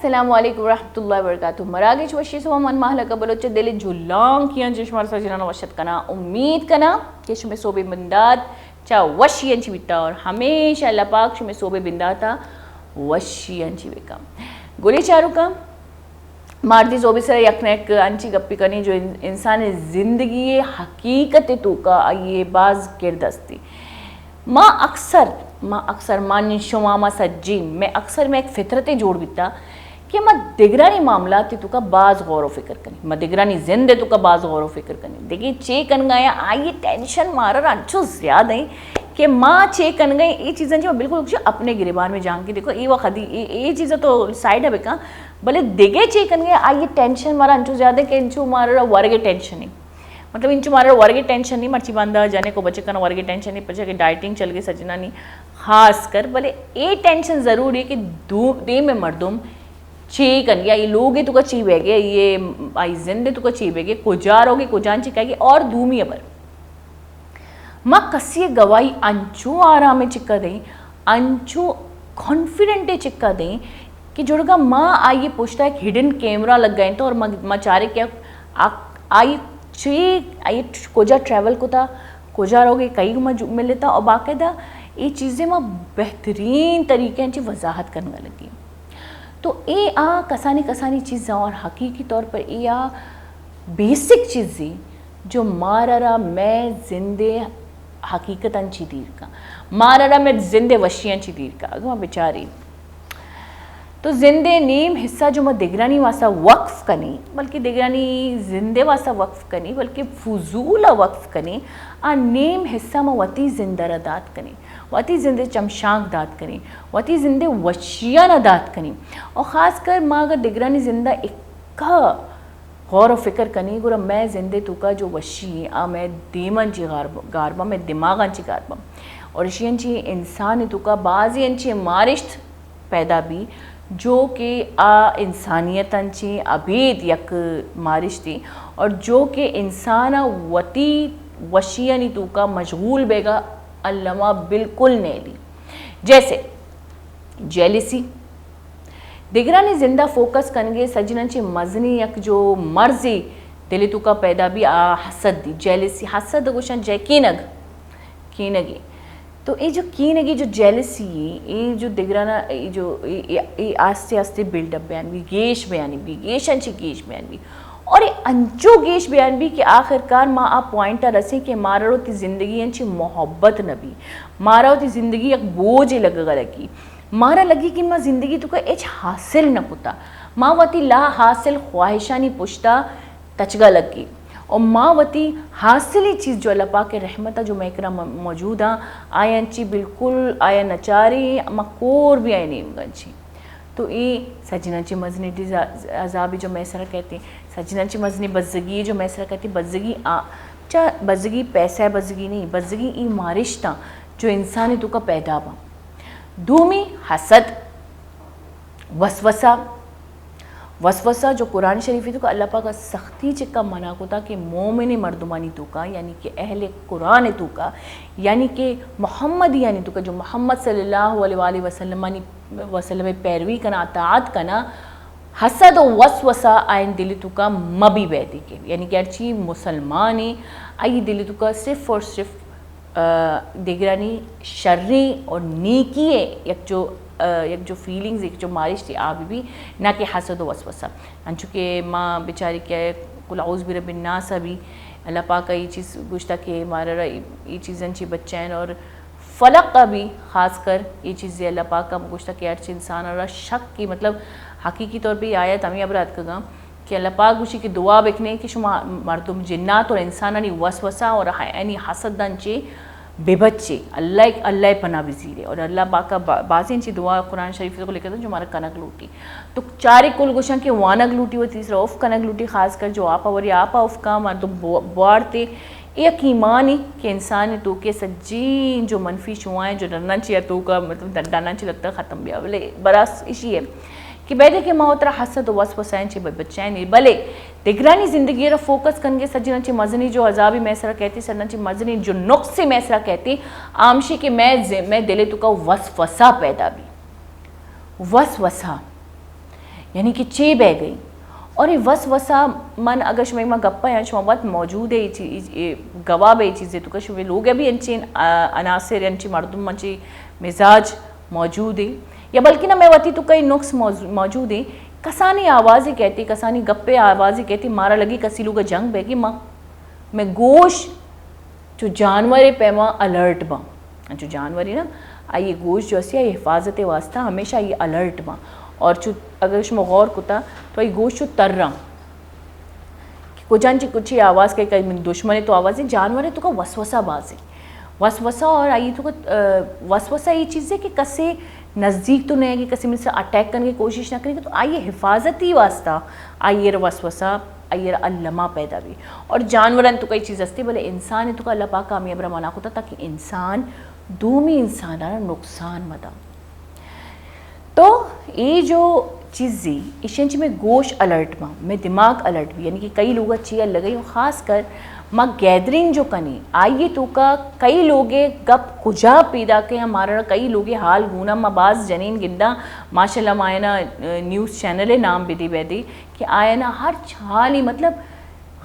السلام علیکم ورحمۃ اللہ وبرکاتہ۔ مراگش وشی سوا من مہلکہ بلوچ دل جلانکیاں چہ شمار سجنان وشت کنا۔ امید کنا کہ شمے صوبے بندات چا وشی انچی بیتا اور ہمیشہ اللہ پاک شمے صوبے بنداتا وشی انچی بکا۔ گلی چاروکا ماردی صوبے سر یک نہ یک انچی گپی کنی جو ان-، انسان زندگی حقیقت توکا آئیے باز کرد استی۔ ما اکثر، ما اکثر، ما نی شما، ما سجی، میں اکثر میں ایک فطرت جوڑ بیتا کہ ما دگرانی معاملات توکا باز غور و فکر کنی، ما دگرانی زند توکا باز غور و فکر کنی۔ دیکھیں چے کنگا یا آئی ٹینشن مارا را انچو زیادہ ہیں کہ ما چے کنگا اے چیزاں چہ بالکل اپنے گریبان میں جان کے دیکھو، اے وقت اے، اے چیزاں تو سائیڈ ہے بکا، بلے دیگے چے کنگا آئی ٹینشن مارا انچو زیادہ ہیں کہ انچو مارا ورگے ٹینشن ہے۔ مطلب انچو مارا ورگے ٹینشن نہیں، مرچی باندا جنے کو بچے کنا ورگے ٹینشن نہیں، پچھے کہ ڈائٹنگ چل گئی سجنانی خاص کر، بلے اے ٹینشن ضروری ہے کہ دو دیم مردم چی کن یا یہ لوگ تو کا چی بہ گئے، یہ آئی زند تو کا چی بہ گئے، کجا رو گے، کجان چی کہے گے، اور دومی ابر ما کسی گواہی انچو آرام چکا دیں، انچو کانفیڈنٹ چکا دیں کہ جڑگا ما آئی پشتا ایک ہڈن کیمرہ لگ گئے تو اور ما، ما چارے کہ آ-، آئی چی، آئی کجا ٹریول کتا، کجا روگے، کئی ما جو ملتا اور باقاعدہ یہ چیزیں ما بہترین طریقے چی وضاحت کرنے لگی۔ تو اے آ کسانی کسانی چیزاں اور حقیقی طور پر اے آ بیسک چیزیں جو مارا را میں زندے حقیقتاً چی دیر کا، مارا را میں زندے وشیاں چی دیر کا۔ اگر ما بچاری تو زندے نیم حصہ جو ما دگرانی واسطہ وقف کنی، بلکہ دگرانی زندے واسطہ وقف کنی، بلکہ فضول وقف کنی، آ نیم حصہ ما وتی زندہ را دات کنی، وتی زندے چمشانک دات کنی، وتی زندے وشیاں دات کنی۔ اور خاص کر ما اگر دگرانی زندہ اکا غور و فکر کنی، گڑا مئے زندے توکا جو وشی ایں، آ مئے دیماں چی گار ب-، گار باں، مئے دماغاں چی گار باں۔ اور اشی انچی انسان توکا بازی انچی مارشت پیدا بی، جو کہ آ انسانیت انچی ابید یک مارشتی، اور جو کہ انسان وتی وشیانی توکا مشغول بیگا الما بالکل نیلی۔ جیسے جیلسی، دگرانی زندہ فوکس کنگے، سجناں چی مزنی یک جو مرضی دل توکا پیدا بی، آ حسد دی، جیلسی، حسد گوشن جے کینگ، کینگی۔ تو اے جو کینگی جو جیلسی ایں، اے جو دگرانا، اے جو، اے، اے، اے آستے آستے بلڈ اپ بیان بی، گیش بیانی بی، گیشاں چی گیش بیان بی۔ اور اے انچو گیش بیان بی کہ آخر کار ما آ پوائنٹ رسیں کہ مارا وتی زندگی انچی محبت نہ بی، مارا وتی زندگی یک بوجھ لگگا لگی۔ مارا لگی کہ ما زندگی توکا ہچ حاصل نہ کتا۔ ما وتی لا حاصل خواہشانی پشتا تچگا لگی۔ اور ما وتی حاصلی چیز جو اللہ پاک رحمتا جو مئے کرا م-، موجود آں، آیاں چی بالکل آیا نچاری، ما کور بی آئی نیمگا چی۔ تو اے سجناں چی مزنی ڈیزا-، عذابی جو مئے سرا کہتے، سجناں چی مزنی بزگی جو مئے سرا کہتے، بزگی آ-، چا بزگی پیسہ بزگی نہیں، بزگی ای مارشتاں جو انسان توکا پیدا باں۔ دومی حسد، وسوسہ۔ وسوسہ جو قرآن شریف توکا اللہ پاک سختی چکا منع کتا کہ مومن مردمانی توکا، یعنی کہ اہل قرآن توکا، یعنی کہ محمدیانی توکا، جو محمد صلی اللہ علیہ وآلہ وسلمانی، وسلم پیروی کنا، اطاعت کنا، حسد و وسوسہ آئین دل توکا مبی بیدی کے، یعنی کہ ہرچی مسلمانے آئی دل توکا صرف اور صرف آ، دگرانی شریں اور نیکی ء یک جو، آ، یک جو فیلنگز، یک جو مارشت آ بی بی، نہ کہ حسد و وسوسہ۔ انچو کہ ما بچاری کہ قل اعوذ برب الناس ء بی اللہ پاک ء اے چیز گوشتا کہ مارا را اے، اے چیزاں چی بچین اور فلق ء بی خاص کر اے چیز اللہ پاک ء گوشتا کہ ہرچ انسان را شک کی، مطلب حقیقی طور پہ اے آیت ہمیں ابرات کگا کہ اللہ پاک گوشی کہ دعا بکنے کہ شما مردم جنات اور انسانانی وسوسہ اور یعنی حسداں چے بے بچے، اللہ، اللہ پناہ بزیرے۔ اور اللہ پاک با-، بازیں چی دعا قرآن شریف کو لکھتا جو ہمارا کنک لوٹی۔ تو چارے کل گوشاں کہ وانگ لوٹی و تیسرا اف کنک لوٹی، خاص کر جو آپا وری آپا اف کا مردم بو-، بوارتے۔ اے یک ایمانی کہ انسان توکے سجین جو منفی شوائیں جو ڈناں چی توکا مطلب ڈناں چی لگتا ختم بیا۔ بلے براس اشی ہے کہ بیدے کہ ما وترا حسد و وسوسہ چی بچائیں، بلے دگرانی زندگی را فوکس کنگے سجناں چی مزنی جو عذابی مئے سرا کہتی، سجناں چی مزنی جو نقص مئے سرا کہتی، آمشی کہ مئے ز-، مئے دل توکا وسوسہ پیدا بی۔ وسوسہ۔ یعنی کہ چے بہ گئی۔ اور اے وسوسہ، من اگر شمئے ما گپ ءَ، شما وت موجود ئے، اے چی-، اے، اے گواہ بئے اے چیزے توکا، شمئے لوگ ءَ بھی انچیں، آ، عناصر، انچیں مردم، انچیں مزاج موجود ایں، یا بلکہ نہ، مئے وتی توکا اے نقص موضوع-، موجود ایں۔ کسانیں آوازے کئیت، کسانیں گپے آوازے کئیت، مارا لگی کسی لوگ ءَ جنگ بہ گی، ما، مئے گوش چو جانورے پیما الرٹ باں۔ انچو جانورے نا، آئی گوش جو استی، آئی حفاظت واسطہ ہمیشہ آئی الرٹ باں۔ اور چو اگر شما غور کتا تو آئی گوش چو تراں کہ کجان چی کچی آواز کئے، کئی من دشمنے تو آوازے، جانورے توکا وسوسہ بازے۔ وسوسہ اور آئی توکا، آ، وسوسہ اے چیزے کہ کسے نزدیک تو نہ ئے کہ کسے من سرا اٹیک کنگے کوشش نہ کنگے، تو آئی حفاظتی واسطہ آئی را وسوسہ، آئی را الما پیدا بی۔ اور جانوران توکا اے چیز استی، بلے انسان توکا اللہ پاک ہمے ہبرا منع کتا تاکہ انسان دومی انسانانا نقصان مدا۔ تو اے جو چیزی، ایشی انچی مئے گوش الرٹ باں، مئے دماغ الرٹ بی، یعنی کہ کئی لوگا چی الگئی، و خاص کر ما گیدرنگ جو کنی، آئی توکا کئی لوگے گپ کجا پیداک ایں، مارا کئی لوگے حال گونا، ما باز جنین گنداں، ماشاءاللہ ما آیانا، آ، نیوز چینل نام بدی بیدی کہ آیانا ہرچ حالی، مطلب،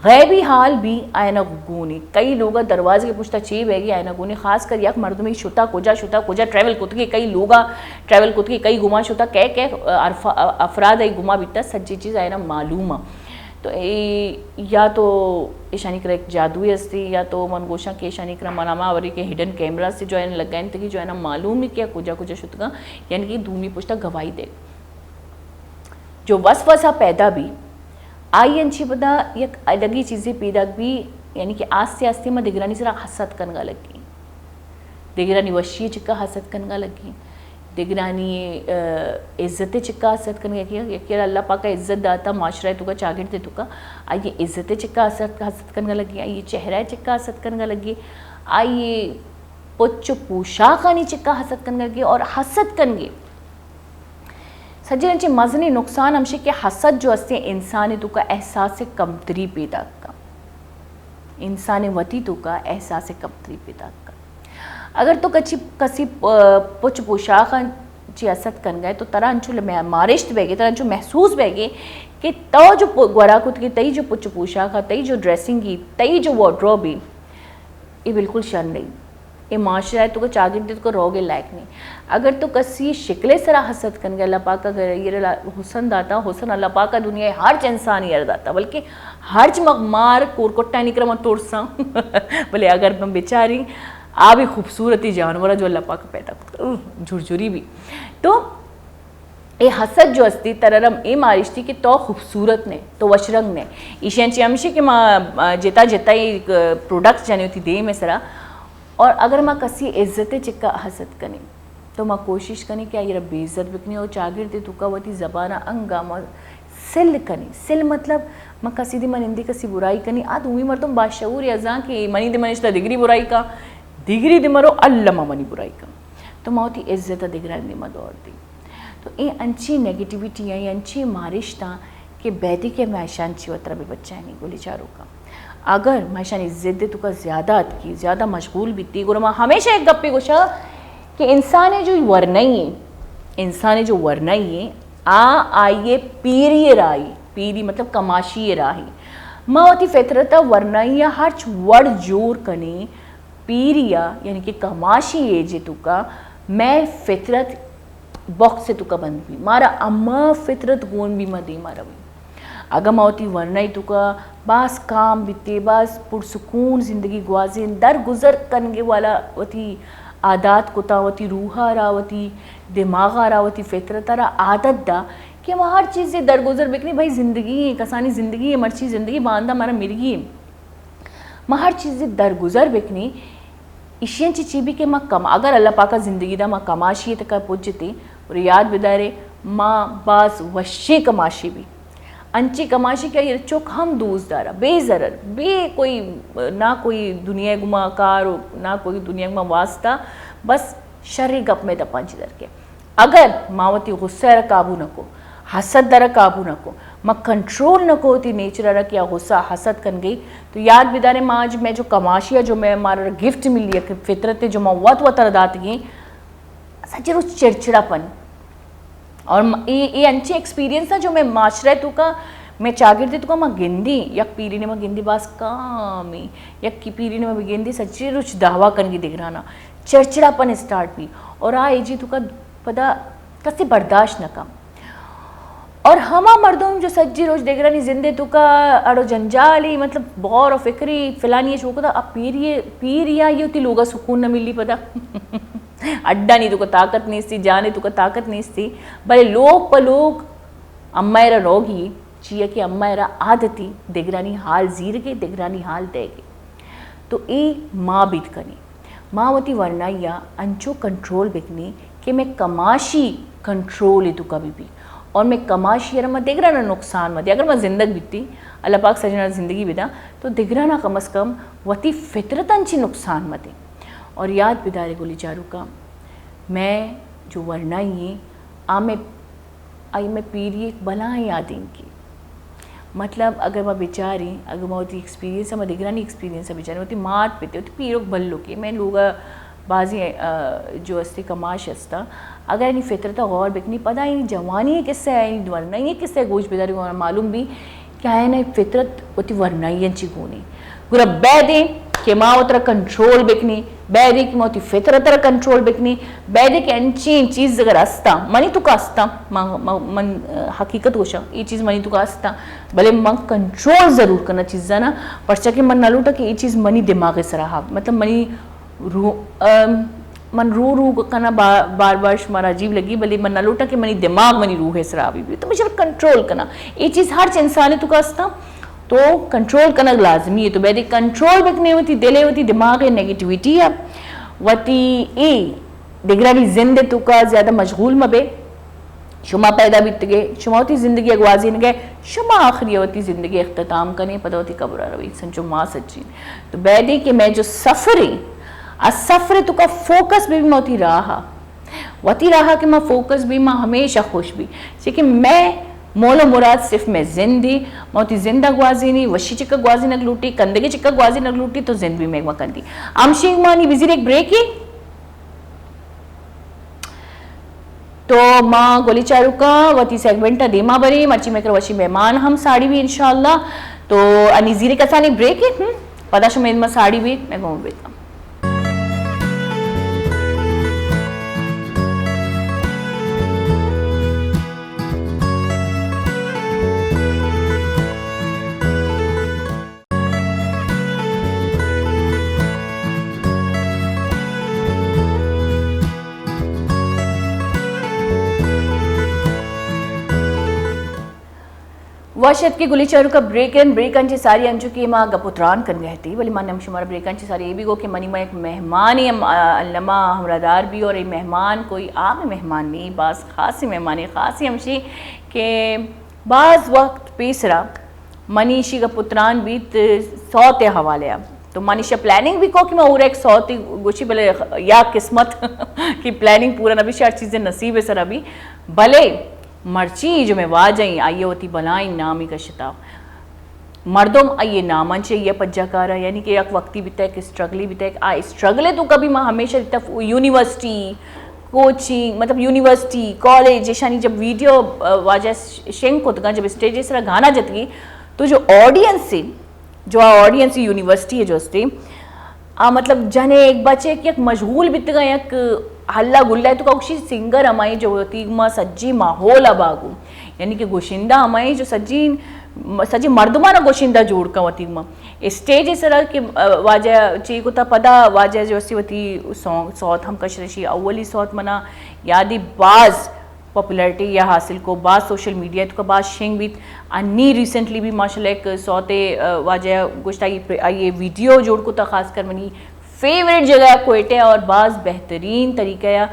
غیبی حال بھی آیانا گونی۔ کئی لوگا دروازے کے پشتا چی بہ گی آیانا گونی، خاص کر یک مردمی شتا کجا، شتا کجا ٹریول کتگی، کئی لوگا ٹریول کتگی، کئی گما شتا، کئے کئے ارف-، افراد ای گما بیتا، سجی چیز آیانا معلوم۔ تو اے یا تو ایشانی کرا یک جادوے استی، یا تو من گوشاں کہ ایشانی کرا منا ما اوری کہ ہڈن کیمرہ سے جو آیانا لگائینتگی، جو آیانا معلوم ایں کہ کجا کجا شتگا، یعنی کہ دومی پشتا گواہی دے۔ جو وسوسہ پیدا بی، آئی انچی پدا یک الگی چیزے پیداک بی، یعنی کہ آستے آستے ما دگرانی سرا حسد کنگا لگی، دگرانی وشی چکا حسد کنگا لگی، دگرانی، آ، عزت چکا حسد کنگا لگی۔ یکی اللہ پاک عزت داتا، معاشرہ توکا، چاگرد توکا، آئی عزت چکا حسد، حسد کنگا لگی، آئی چہرہ چکا حسد کنگا لگی، آئی پچ و پوشاکانی چکا حسد کنگا لگی اور حسد کنگے۔ سجین انچیں مزنیں نقصان ہمشی کہ حسد جو استی انسان توکا احساس کمتری پیدا کا، انسان وتی توکا احساس کمتری پیدا کا۔ اگر تو کچی، کسی پ-، پچ پوشاک چی حسد کنگئے تو ترا انچو لمے-، مارشت بیگی، ترا انچو محسوس بیگی کہ تو جو پ-، گورا کتگی، تئی جو پچ پوشاک، تئی جو ڈریسنگ ای، تئی جو وارڈروب ای، اے بالکل شر نہیں۔ اے معاشرہ ء توکا، چاگرد ء توکا روگ ء لائق نہیں۔ اگر تو کسی شکل ء سرا حسد کنگے، اللہ پاک ء اگر ایر حسن داتا، حسن اللہ پاک ء دنیا ء ہرچ انسان ایر داتا، بلکہ ہرچ مخ-، مار کورکٹانی کرا من ترساں۔ بلے اگر من بچاری، آ بھی خوبصورتی جانور ء جو اللہ پاک ء پیدا کت، اوہ، جھرجھری بھی۔ تو اے حسد جو استی، ترا رم اے مارشتی کہ تو خوبصورت نے، تو وش رنگ نے۔ ایشاں چی ہمشی کہ ما، آ، جتا جتا ای، آ، پروڈکٹس جنے وتی دیم ء سرا۔ اور اگر ما کسی عزت ء چکا حسد کنی، تو ما کوشش کنی کہ آئی را بے عزت بکنی اور چاگرد ء توکا وتی زبان ء انگا ما سل کنی۔ سل مطلب، ما کسی دی، ما نندی کسی برائی کنی، آ دومی مردم باشعور یا زان کہ منی دی منشتا دگری برائی کا، دگری دی مرو اللہ ما منی برائی کا۔ تو ما وتی عزت ء دگرانی دیما دور دی۔ تو اے انچیں نیگیٹیویٹی ایں، اے انچیں مارشتاں کہ بیدے کہ ما اشان چی وترا بہ بچائینی گلی چاروکاں۔ اگر ما اشانی ضد توکا زیادہ اتکی، زیادہ مشغول بیتی، گڑا ما ہمیشہ یک گپے گوشاں کہ انسان جو ورنائی ایں، انسان جو ورنائی ایں، آ آئی پیری راہی، پیری مطلب کماشی راہی۔ ما وتی فطرت ورنائی ہرچ وڑ جور کنی، پیری ء، یعنی کہ کماشی ایج ء توکا مئے فطرت باکس ء توکا بند بی، مارا ہما فطرت گون بی ما دیما رویں۔ اگاں ما وتی ورنا ء توکا باز کام بیتے، باز پرسکون زندگی گوازین، درگزر کنگے والا وتی عادات کتا، وتی روح ء را، وتی دماغ ء را، وتی فطرت ء را عادت دا کہ ما ہر چیزے درگزر بکنی، بھئی زندگی ایں، کسانی زندگی ایں، مرچی زندگی، باندا مارا مرگی ایں۔ ما ہر چیزے درگزر بکنی، ایشی انچی چی بی کہ ما کم، اگر اللہ پاکا زندگی دا ما کماشی تکا پجتے، اور یاد بدارے ما باز وشی کماشی بی، انچی کماشی کہ آئی چک ہم دوست دارا، بے ضرر، بے کوئی، نہ کوئی دنیا گما کار و نہ کوئی دنیا گما واسطہ، بس شر گپ میں دپان چی در کے۔ اگر ما وتی غصہ ء را قابو نہ کو، حسد ء را قابو نہ کو، ما کنٹرول نہ کو وتی نیچر ء را کہ آ غصہ حسد کن گئی، تو یاد بدارے ما اج میں جو کماشی ء جو میں مارا گفٹ ملی ء کہ فطرت ء جو ما وت وت ء را داتگیں، سجے روچ چڑچڑا پن۔ اور م-، اے، اے انچیں ایکسپیرینس اَں جو مئے معاشرہ ءِ توکا، مئے چاگرد ءِ توکا ما گندیں، یک پیرے نے ما گندیں باز کامیں، یک پیرے نے ما گندیں سجیں روچ دعویٰ کنگی دگرانا، چڑچڑاپن اسٹارٹ بی، اور آ ایجی توکا پدا کسے برداشت نہ کن۔ اور ہما مردم جو سجیں روچ دگرانی زند ءِ توکا اڑ و جنجالی، مطلب غور و فکری، فلانی ءَ چو کتا، آ پیری، پیری آئی وتی لوگا سکون نہ ملی پدا۔ اڈانی توکا طاقت نیستی، جانے توکا طاقت نیستی، بلے لوگ پہ لوگ امئے را روگی، چیا کہ امئے را عادتی دگرانی حال زیرگے، دگرانی حال دیگے۔ تو اے ما بیت کنیں، ما وتی ورنائی ءَ انچو کنٹرول بکنیں کہ مئے کماشی کنٹرول ءِ توکا بہ بی، اور مئے کماشی ءَ را ما دگرانا نقصان مہ دیں۔ اگر ما زندگ بیتی، اللہ پاک سجنا زندگی بدا، تو دگرانا کم از کم وتی فطرت انچی نقصان مہ دیں۔ اور یاد بدارے گلی چاروکا، مئے جو ورنائی ایں، آ مئے، آئی مئے پیری ایک بلائیں یادینکے۔ مطلب، اگر ما بچاریں، اگر ما وتی ایکسپیرینس ءَ، ما دگرانی ایکسپیرینس ءَ بچاریں، وتی مات پت ءَ، وتی پیرک بلکے، مئے لوگ ءَ بازیں، آ، جو استے کماش استا، اگر آنی فطرت ءَ غور بکنی، پدا آنی جوانی ءِ قصہ، آنی ورنائی ءِ قصہ گوش بداری، گڑا معلوم بی کہ آیان ءِ فطرت وتی ورنائی ءَ چی گونی۔ گڑا بیدے کہ ما وترا کنٹرول بکنی، بیدے کہ ما وتی فطرت ءَ را کنٹرول بکنی، بیدے کہ انچیں چیز اگر استاں، منی توکا استاں، ما، ما، من حقیقت گوشاں، اے چیز منی توکا استاں، بلے من کنٹرول ضرور کناں چیزانا، پرچا کہ من نہ لوٹاں کہ اے چیز منی دماغ ءِ سرا ہا، مطلب منی رو-، ام، من رو رو کناں، با-، بار بار شمارا عجیب لگی، بلے من نہ لوٹاں کہ منی دماغ منی روح ءِ سرا بی، تو من شر کنٹرول کناں۔ اے چیز ہرچ انسان ءِ توکا استاں، تو کنٹرول کنگ لازمی ہے۔ تو بیدے کنٹرول بکنے وتی دل ءَ، وتی دماغ ءِ نیگیٹیویٹی ءَ، وتی اے دگرانی زند ءِ توکا زیادہ مشغول مہ بے۔ شما پیدا بیتگے، شما وتی زندگی ءَ گوازینگے، شما آخری ءَ وتی زندگی ءِ اختتام کنے، پدا وتی قبر ءَ روی، سنچو ما سجین۔ تو بیدے کہ مئے جو سفر ایں، آ سفر ءِ توکا فوکس بہ بی ما وتی راہ ءَ۔ وتی راہ ءَ کہ ما فوکس بی، ما ہمیشہ خوش بی۔ چیا کہ مئے مول و مراد صرف مئے زند ایں، ما وتی زند ءَ گوازینی، وشی چکا گوازینگ لوٹی، کندگی چکا گوازینگ لوٹی، تو زند بی مئے ما کندی۔ ہمشی ما نی بزیر ایک بریکے۔ تو ما گلی چاروکاں وتی سیگمنٹ ءَ دیما بریں، مرچی مئے کرا وشی مہمان ہم ساڑی بی انشاءاللہ۔ تو انی زیر کسانی بریک ہے، ہم؟ پدا شما ما ساڑی بی، مئے گوما بیت۔ وش اتکے گلی چاروکاں، بریک ایں، بریکاں چہ ساری انچو کہ ما گپ و تران کنگا اتی، ولی من ہم شمارا بریکاں چہ ساری اے بی گو کہ منی ما یک مہمانے ہم، آ، الما ہمراہدار بی، اور اے مہمان کوئی عام مہمان نہیں، باز خاصی مہمانے، خاصی ہمشی کہ باز وقت پیسرا منی ایشی گپ و تران بیت سوت ءِ حوالے ءَ۔ تو من ایشی پلاننگ بی کو کہ من اور یک سوتے گوشی، بلے یا قسمت کہ پلاننگ پورا نہ بی، ہر چیز نصیب ءِ سرا بی۔ بلے مرچی جو مئے واجہ ایں، آئی ءَ وتی بلائیں نامے کشتا۔ مردم آئی ءِ ناماں چہ آئی ءَ پجا کارا، یعنی کہ یک وقتی بیتا، یک اسٹرگلی بیتا، آ اسٹرگل ءِ توکا بی ما ہمیشہ دیتا یونیورسٹی، کوچنگ، مطلب یونیورسٹی، کالج، ایشانی جب ویڈیو، آ، واجہ ش-، شنگ کتگاں، جب اسٹیج ءِ سرا گانا جتگی، تو جو آڈینس ہے، جو آ آڈینس یونیورسٹی ءِ جو استے، آ مطلب جنے ایک بچے کہ یک مشغول بیتگاں، یک ہلا گلا ءِ توکا، گوشی سنگر ہمائی جو وتی ما سجی ماحول ءَ باگو، یعنی کہ گوشندہ ہمائی جو سجی، سجی مردمانا گوشندہ جوڑ کن وتی ما۔ اسٹیج ءِ سرا کہ، آ، واجہ چی کتا، پدا واجہ جو استی وتی سونگ، سوت ہم کش رشی، اولی سوت منا یادی باز پاپولرٹی یا حاصل کو، باز سوشل میڈیا ءِ توکا باز شنگ بیت۔ انی ریسنٹلی بی ماشاءاللہ یک سوتے، آ، واجہ گوشتا، آئی ءَ ویڈیو جوڑ کتا، خاص کر منی فیوریٹ جگہ کوئٹہ اور باز بہترین طریقہ ءَ،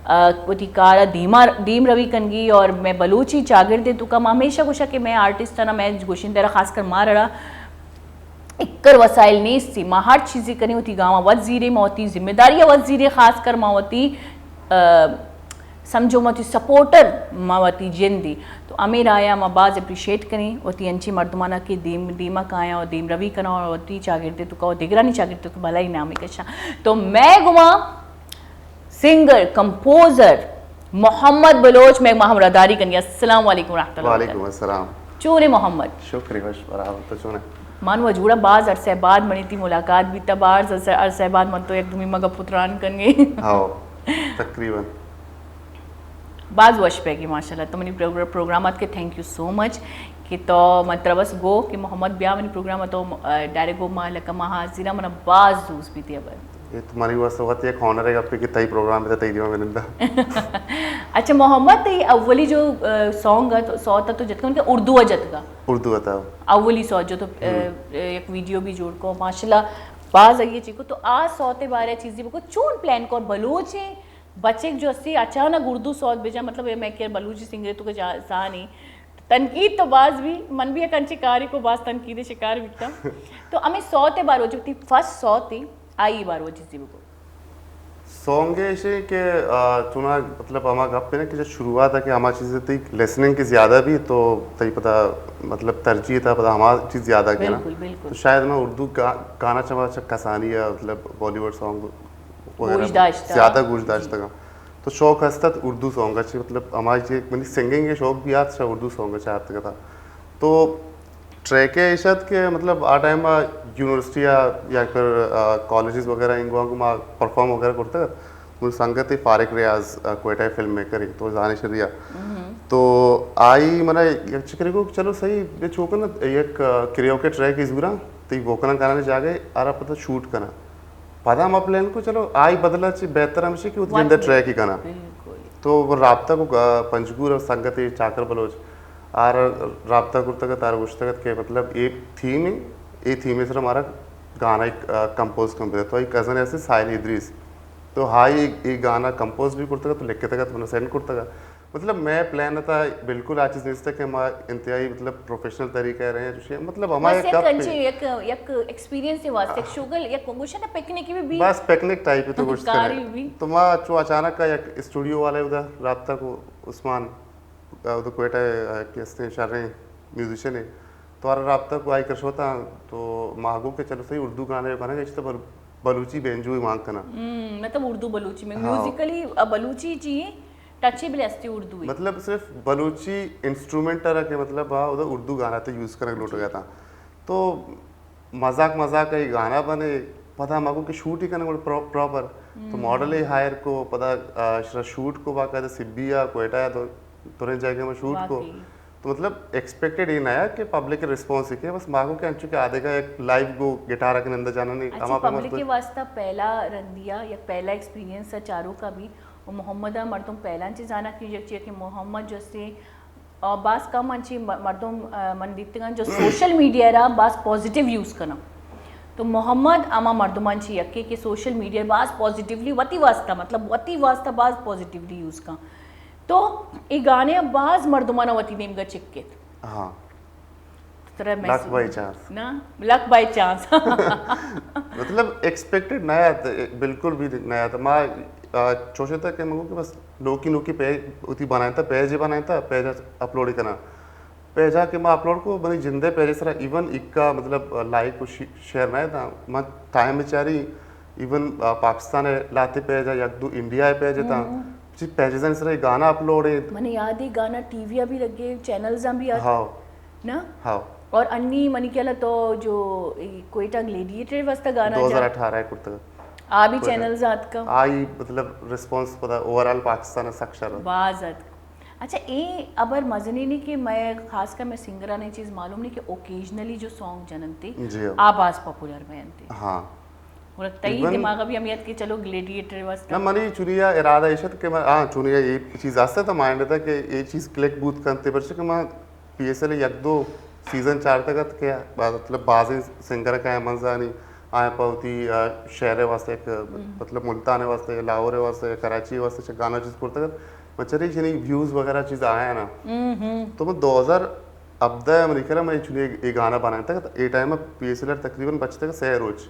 آ، وتی کار ءَ دیما، دیم روی کنگی۔ اور مئے بلوچی چاگرد ءِ توکا ما ہمیشہ گوشا کہ مئے آرٹسٹ نا، مئے گوشندہ را، خاص کر مارا را اکر وسائل نیستی، ما ہر چیزے کنیں وتی گاما وت زیریں، ما وتی ذمہ داری وت زیریں، خاص کر ما وتی، آ، سمجھو ما وتی سپورٹر، ما وتی جندی۔ تو ہمے رایا ما باز اپریشیٹ کنیں وتی انچیں مردمانا کہ دیم، دیما کایاں و دیم روی کناں و وتی چاگردے توکا و دگرانی چاگردے توکا بھلائی نامے کشاں۔ تو مئے گما سنگر، کمپوزر، محمد بلوچ مئے گوما ہمراہداری کنگی۔ السلام علیکم ورحمۃ اللہ وبرکاتہ۔ وعلیکم السلام۔ چون ئے محمد؟ شکر ئے، وش، برابر، تو چون ئے؟ من و جوڑا، باز عرصہ بعد منی تئی ملاقات بیتا، باز عرصہ، عرصہ بعد من تو یک دومی مگا پتران کنگی۔ ہاؤ، تقریباً۔ باز وش پیگی ماشاءاللہ تو منی پروگر-، پروگرام ات کے، تھینک یو سو مچ کہ تو من ترا بس گو کہ محمد بیا منی پروگرام تو، آ، ڈائریکٹ گو ما لکہ ما حاضر، منا باز دوست بیتی ابد۔ اے تو منی واسطہ وت یک ہانر ئے گپے کہ تئی پروگرام بیتا تئی دیما بنندا۔ اچھا محمد، تئی اولی جو، آ، سانگ ات، سوت ات تو جتکا کہ اردو ءَ جتکا؟ اردو ءَ تا۔ اولی سوت جو تو، آ، یک ویڈیو بھی جوڑ کو، ماشاءاللہ باز اگے چیکو۔ تو آ سوت بارے چیزی بکو، چون پلان کو بلوچ ئے بچک جو استی اچانک اردو سوت بجا، مطلب اے میں کہ بلوچی سنگر تو کہ جا-، زانی تنقید تو باز بھی، من بھی یک انچے کارے کو باز تنقید شکار بیتا۔ تو ہمیں سوت بارو جو تئی فرسٹ سوت تئی، آئی بارو چیزی بکو۔ سانگ ایش ایں کہ، آ، چونا مطلب ہما گپ ایں کہ جو شروعات ءَ کہ ہما چیز تئی لسننگ کہ زیادہ بھی تو تئی پدا مطلب ترجیح تا پدا ہما چیز زیادہ کنا۔ بالکل، بالکل۔ تو شاید میں اردو گا-، گانا چما چا کسانی یا مطلب بالی ووڈ سانگ وغیرہ گوش داشتا۔ زیادہ گوش داشتگا۔ تو شوق ہست ات اردو سانگ ءَ چہ، مطلب ہما چہ منی سنگنگ ءِ شوق بھی آت، شا اردو سانگ ءَ چہ آتکتا۔ تو ٹریک ایش ات کہ مطلب آ ٹائم ءَ یونیورسٹی ءَ یا پھر، آ، کالجز وغیرہ انگو آنگو ما پرفارم وغیرہ کرتگ ات۔ من سنگت فارق ریاض، آ، کوئٹہ فلم میکر ایں، تو زانے شری ءَ۔ تو آئی منا یک چکرے کو چلو صحیح، بے چوکن یک، آ، کریوکے ٹریک ای زوراں، تئی ووکلاں کنانے جاگہ ءَ آرا پتہ شوٹ کناں۔ پدا ما پلان کو چلو آئی بدلا چہ بہتر ہمشی کہ وتی جند ءَ ٹریک ای کناں۔ تو رابطہ کو، آ، پنجگور ءَ سنگتے چاکر بلوچ آر رابطہ کرتگ ات، آر گوشتگ ات کہ مطلب اے تھیم ایں، اے تھیم ءِ سرا مارا گانا ایک، آ، کمپوز کن بدے۔ تو آئی کزن ہستی ساحل ادریس، تو ہائی اے گانا کمپوز بھی کرتگ ات، لکھتگ ات، منا سینڈ کرتگ ات۔ مطلب مئے پلان ءَ تا بالکل آ چیز نیست کہ ما انتہائی مطلب پروفیشنل طریقہ ءَ رہیں، چوشیں مطلب ہما بس یک یک گپ انچیں ایں۔ یک، یک ایکسپیرینس ءِ واسطہ، یک شغل، یک گوشن پکنک بھی بی۔ بس پکنک ٹائپ تو گوشت کاری کرے۔ بھی۔ تو ما چو اچانک ءَ یک اسٹوڈیو والے ادا رابطہ کو، عثمان، ادا کوئٹہ ءَ کہ استیں شریں میوزیشن ایں۔ تو آرا رابطہ کو آئی کرشوتا تو ما گو کہ چلو صحیح اردو گانے کنگ اشتا بل-، بلوچی بینجو مان کناں۔ ہم، مطلب اردو بلوچی میں ہاں۔ میوزیکلی، آ، بلوچی چی ٹچ بلے استی اردو ہی۔ مطلب صرف بلوچی انسٹرومنٹ ءَ را کہ مطلب آ ادا اردو گانا تے یوز کنگ لوٹگ ءَ تاں۔ تو مذاق مذاق ءَ اے گانا بنے، پدا ما گو کہ شوٹ ہی کنگ پراپر۔ تو ماڈل ءَ ہائر کو، پدا، آ، شرا شوٹ کو باقاعدہ سبی ءَ، کوئٹہ ءَ، تو تریں جاگہ ما شوٹ کو۔ تو مطلب ایکسپیکٹڈ اے نہ آ کہ پبلک ءِ رسپانس ہی کہ بس ما گو کہ انچو کہ آدگہ یک لائیو گو گٹار ءَ کہ نند جانا نہیں، اچھا، ہما پبلک ءِ واسطہ پہلا رندیا یا پہلا ایکسپیرینس ءَ چاروکا بھی، و محمد ءَ مردم پہلا انچیں زانا کہ یک چیئے کہ محمد جو استے، آ، باز کم انچیں م-، مردم، آ، من دیتگاں جو سوشل میڈیا را باز پازیٹیو یوز کناں۔ تو محمد ہما مردمان چی یکے کہ سوشل میڈیا باز پازیٹیولی وتی واسطہ، مطلب وتی واسطہ باز پازیٹیولی یوز کن۔ تو اے گانے باز مردمان وتی نیمگا چکت۔ ہاں۔ ترا لک بائی چانس۔ نا، لک بائی چانس۔ مطلب ایکسپیکٹڈ نہ آت، بالکل بھی نہ آت۔ ما، آ، چوشے تک کہ مگو کہ بس نوکی نوکی پیج، وتی بنائینتا، پیج بنائینتا، پیج اپلوڈ کناں۔ پیجا کہ ما اپلوڈ کو، منی جندے پیج سرا ایون اکا مطلب لائک و شی-، شیئر نہ آتا۔ ما ٹائم بچاری ایون، آ، پاکستان ءِ لاتے پیج ءَ، یک دو انڈیا ءِ پیج اتاں، چی پیجز ءِ سرا گانا اپلوڈ ایں۔ منی یاد ہے گانا ٹی وی ءَ بھی لگے، چینلز ءَ بھی آت۔ ہاؤ۔ نا؟ ہاؤ۔ اور انی منی خیال ءَ تو جو اے کوئٹہ گلیڈیئیٹر واسطہ گانا دو ہزار اٹھارہ ءَ کرتگ۔ آ بھی چینلز آتکا۔ آئی مطلب رسپانس پدا اوورآل پاکستان ءَ سک شر۔ باز ات۔ اچھا، اے ابر مزنی نہیں کہ میں خاص کر میں سنگران اے چیز معلوم نہیں کہ اوکیجنلی جو سانگ جننتے، جی ہاں۔ آ باز پاپولر بینتے۔ ہاں۔ گڑا تئی ایون دماغ ءَ بھی ہمے ات کہ چلو گلیڈیئیٹر واسطہ۔ نہ، منی چونیا ارادہ ایش ات کہ من، ہاں، چونیا اے چیز است ات مائنڈ ءَ کہ اے چیز کلک بوت کنت، پرچہ کہ من پی ایس ایل یک دو سیزن چارتگ ات کہ با-، مطلب بازیں سنگر کہ من زانی، آیاں پہ وتی، آ، شہر ءِ واسطہ یک، مطلب ملتان ءِ واسطہ یا لاہور ءِ واسطہ یا کراچی ءِ واسطہ چہ گانا چیز کرتگ ات۔ من چرے چنی ویوز وغیرہ چیز آیا نا۔ تو من دو ہزار ہبدہ ءَ منی کرا من چونی اے گانا بنائینتگ ات۔ اے ٹائم ءَ پی ایس ایل ءَ تقریباً بچتگ سہ روچ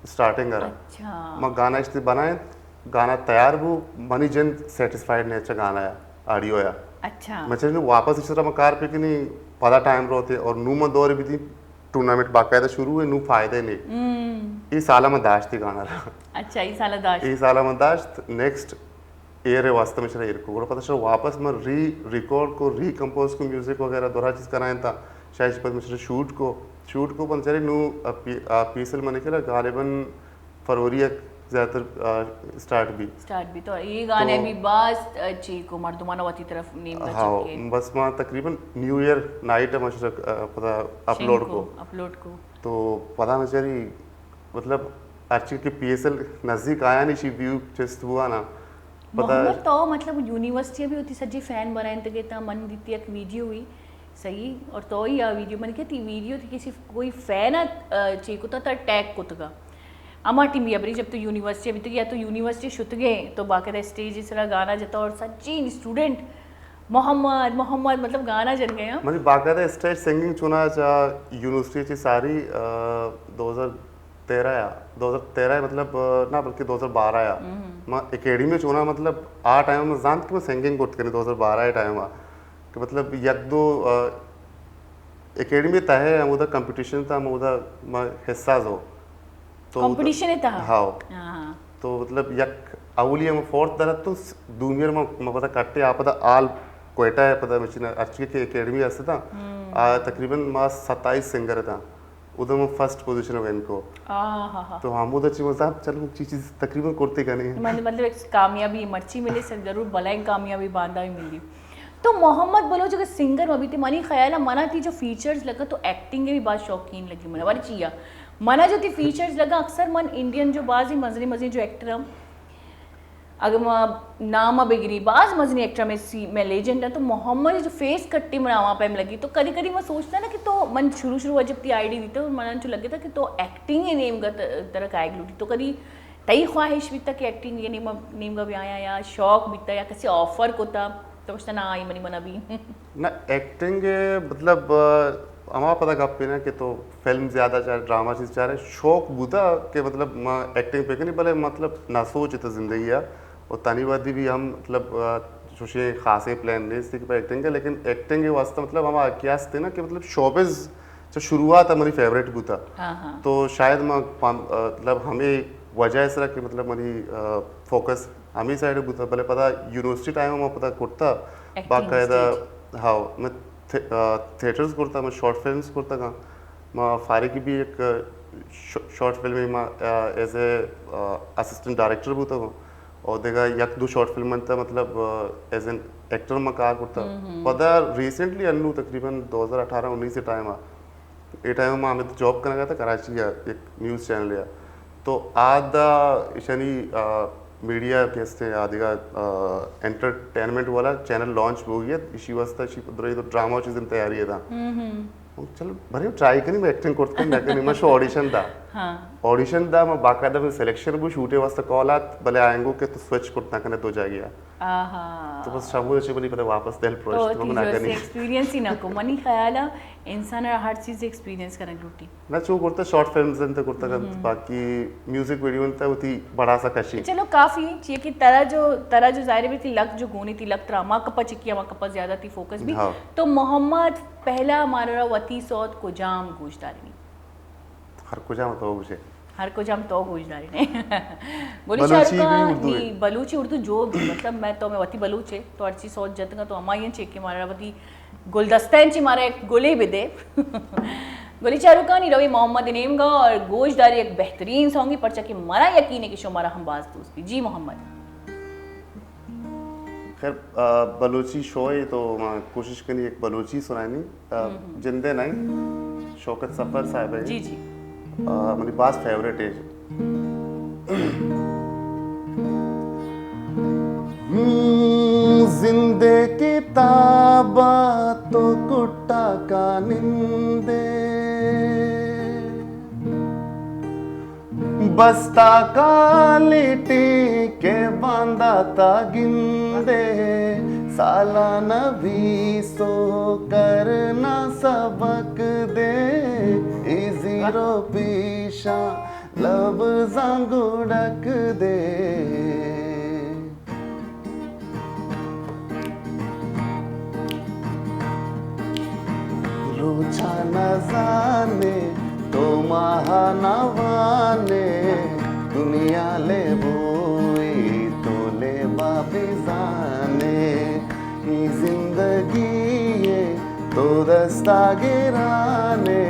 اسٹارٹنگ ءَ را۔ اچھا۔ من گانا اشتی بنائینت، گانا تیار بو، منی جند سیٹسفائیڈ نہ چہ گانا ءَ، آڈیو ءَ۔ اچھا۔ من چہ واپس اشترا من کار پکنی، پدا ٹائم روتے اور نو من دور بیتی ٹورنامنٹ باقاعدہ شروع ہے، نو فائدہ نہیں۔ اے سالا من داشتی گانا را۔ اچھا، اے سالا داشت۔ اے سالا من داشت، نیکسٹ ایئر ءِ واسطہ من شرا ایر کو۔ گڑا پدا شرا واپس من ری ریکارڈ کو، ری کمپوز کو، میوزک وغیرہ درا چیز کنائیں تا۔ شاید پد من شرا شوٹ کو، شوٹ کو پد چرے نو آ پی-، آ پیسل من کرا غالباً فروری ءَ زیادہ تر، آ، اسٹارٹ بی۔ اسٹارٹ بی۔ تو اے گانے تو بی باز، آ، چی کو مردمان وتی طرف نیم دا ہاؤ، چکے۔ بس ما تقریباً نیو ایئر نائٹ ءَ ما شرا، آ، پدا اپلوڈ شنگ کو، کو۔ اپلوڈ کو۔ تو پدا من چری مطلب ہرچی کہ پی ایس ایل نزدیک آیا نی شی ویو چست بوا نا۔ پدا محمد تو مطلب یونیورسٹی بھی ہوتی سجی فین بنائیں تگے تا من دیتی ایک ویڈیو ہوئی۔ صحیح، اور تو ہی آ ویڈیو من کہتی ویڈیو تھی کسی کوئی فین آ، آ، چی کتا تا ٹیگ کتگا۔ اما ٹیم بھی ابری جب تو یونیورسٹی ابھی تک یا تو یونیورسٹی شتگے تو باقاعدہ اسٹیج سرا گانا جتا اور سچی اسٹوڈنٹ محمد، محمد مطلب گانا جن گئے ہیں۔ منی باقاعدہ اسٹیج سنگنگ چونا چا یونیورسٹی چی ساری، آ، دو ہزار تیرہ یا دو ہزار تیرہ مطلب، آ، نہ بلکہ دو ہزار بارہ یا۔ ما اکیڈمی چونا مطلب آ ٹائم میں زانت کہ میں سنگنگ کرت کنی دو ہزار بارہ ٹائم آ۔ کہ مطلب یک دو، آ، اکیڈمی تہ ہے، ہمودا کمپٹیشن تھا، ہمودا ما حصہ زو۔ تو کمپٹیشن تھا؟ ہاؤ۔ ہاں، ہاں۔ تو مطلب یک اولی ہم فورتھ درت تو س-، دومی ما، ما پتا کٹے آ پدا آل کوئٹہ ہے، پدا مشین ہرچی کہ اکیڈمی ہستا۔ آ، تقریباً ما ستائیس سنگر تھا۔ ادا ما فرسٹ پوزیشن وین کو۔ آہا۔ تو ہمودا چی مزا چلو چی چیز تقریباً کرتے کنے۔ من-، مطلب ایک کامیابی مرچی ملے سر، ضرور بلائیں کامیابی باندا بھی ملی۔ تو محمد بلوچ اگر سنگر مبی تے منی خیال ہے منا تی جو فیچرز لگا تو ایکٹنگ بھی بہت شوقین لگی منا۔ بارے چیا؟ منا جو تی فیچرز لگا اکثر من انڈین جو بعضی مزنی مزنی جو ایکٹر ہم اگر ما نام بگری باز مزنی ایکٹر میں سی میں لیجنڈ ہے تو محمد جو فیس کٹی منا وہاں پہ لگی تو کدی کدی میں سوچتا نا کہ تو من شروع شروع جب تی آئی ڈی دیتا من جو لگتا کہ تو ایکٹنگ ہی نیم گا ترک آئے گلوٹی تو کدی تئی خواہش بیتا کہ ایکٹنگ یہ نیم، نیمگا بیایاں یا شوق بیتا یا کسی آفر کتا تو گوشتا نا آئی منی منا بھی؟ نہ، ایکٹنگ مطلب، آ، ہما پدا گپ ہے نا کہ تو فلم زیادہ چارے، ڈرامہ چیز چارے، شوق بوتا کہ مطلب ما ایکٹنگ پہ کنی، بلے مطلب نہ سوچ تو زندگی ہے۔ اور تانی وادی بھی ہم مطلب، آ، چوشیں خاصیں پلان نہیں تھی کہ ایکٹنگ ہے، لیکن ایکٹنگ کے واسطے مطلب ہما کیا ہستے نا کہ مطلب شوبز چہ شروعات ءَ منی فیوریٹ بوتا۔ ہاں، ہاں۔ تو شاید ما پان-، آ، مطلب ہمے وجہ ءِ سرا کہ مطلب منی، آ، فوکس ہمے سائیڈ بوتا، بلے پدا یونیورسٹی ٹائم ءَ ما پدا کرتا ایکٹنگ باقاعدہ اسٹیج۔ ہاؤ، میں تھے-، آ، تھیٹرز کرتا، میں شارٹ فلمز کرتا گا۔ ما فارغ بھی ایک، آ، ش-، شارٹ فلم ما، آ، ایز اے، آ، اسسٹنٹ ڈائریکٹر بوتا گا۔ اور دیگا یک دو شارٹ فلم منتا مطلب، آ، ایز این ایکٹر ما کار کرتا۔ پدا ریسنٹلی انو تقریباً دو ہزار اٹھارہ انیس ٹائم آ اے ٹائم ءَ ما ہمے جاب کنگ ءَ اتاں کراچی ءَ یک نیوز چینل ءَ۔ تو آ دا ایشانی، آ، میڈیا کہ ہستیں آ دگہ، آ، انٹرٹینمنٹ والا چینل لانچ بوگی ات، ایشی واسطہ ایشی درئی تو ڈرامہ و چیزیں تیاری ءَ داں۔ چلو بھرے ٹرائی کنی، میں ایکٹنگ کرت کنی نہ کنی، میں شو آڈیشن دا۔ ہاں۔ آڈیشن دا، میں باقاعدہ میں سلیکشن بو، شوٹے واسطہ کال آت، بلے آئیں گو کہ تو سوئچ کرت نہ کنے دو جاگہ۔ آہا۔ تو بس شابو چے بلی پدا واپس دل پروش تو تو تی نہ جو کنی۔ ایکسپیرینس ہی نہ کو۔ منی خیال ہے انسان ہر چیز ایکسپیرینس کرنا لوٹی۔ نہ چو کرتا شارٹ فلمز انت کرتا کنت، باقی میوزک ویڈیو انت ہوتی بڑا سا کشی۔ چلو کافی چیئے کہ ترا جو، ترا جو ظاہر ہے تی لک جو گونی تی لک ترا ما کپا چکی ما کپا زیادہ تی فوکس بھی۔ ہاں۔ تو محمد پہلا ہمارا وتی صوت کجام گوش دارنی؟ ہر کجام تو گوشے۔ ہر کجام تو گوش دارے نے۔ گولی بلوچی شاہ رخ بھی خان اردو ہے۔ نی بلوچی اردو جو بھی، مطلب میں تو میں وتی بلوچ ہے، تو ہر چیز سوچ جتگا تو ہمائی چیک کے مارا وتی گلدستہ انچی مارا ایک گلے بھی دے۔ گولی شاہ رخ خان نی روی محمد نیمگا اور گوش داری ایک بہترین سانگی پرچا کہ مارا یقین ہے کہ شمارا ہم باز دوست بھی۔ جی محمد۔ خیر، آ، بلوچی شو ہے تو ما کوشش کنی ایک بلوچی سنائنی۔ آ، جندے نائیں، شوکت سفر صاحب ہے۔ جی، جی۔ آ، منی باز فیوریٹ ہے۔ ہم، زندے کتابا تو کٹا کا نندے۔ بستا کالیٹی کے باندا تا گندے، سالانہ بیسو کرنا سبق دے، ای زیرو پیشاں لبزاں گڑک دے۔ روچا نزانے، تو ماہا نوانے، دنیا لے بوئی، تو لے بابی دستا گرانے،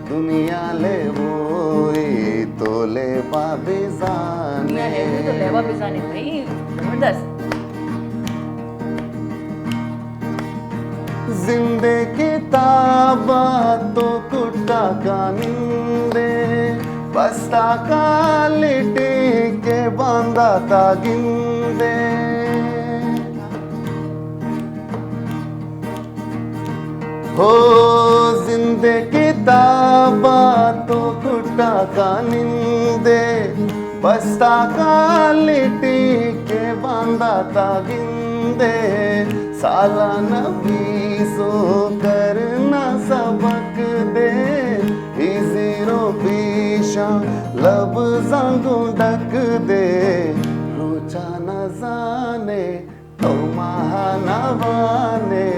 دنیا لیبوئی تو لیبا بزانے۔ دنیا لیبوئی تو لیبا بزانے، بھائی، زبردست۔ زندے کتابا تو کٹا کا نندے، بستا کا لٹی کے باندا تا گندے۔ ہو زندے کتابا تو کٹا کا نندے، بستا کا لٹی کے باندا تا گندے۔ سالانہ بیسو کرنا سبق دے، ای زیرو پیشاں لبزاں گوں ڈک دے۔ روچا نہ زانے تو ماہ نہ وانے،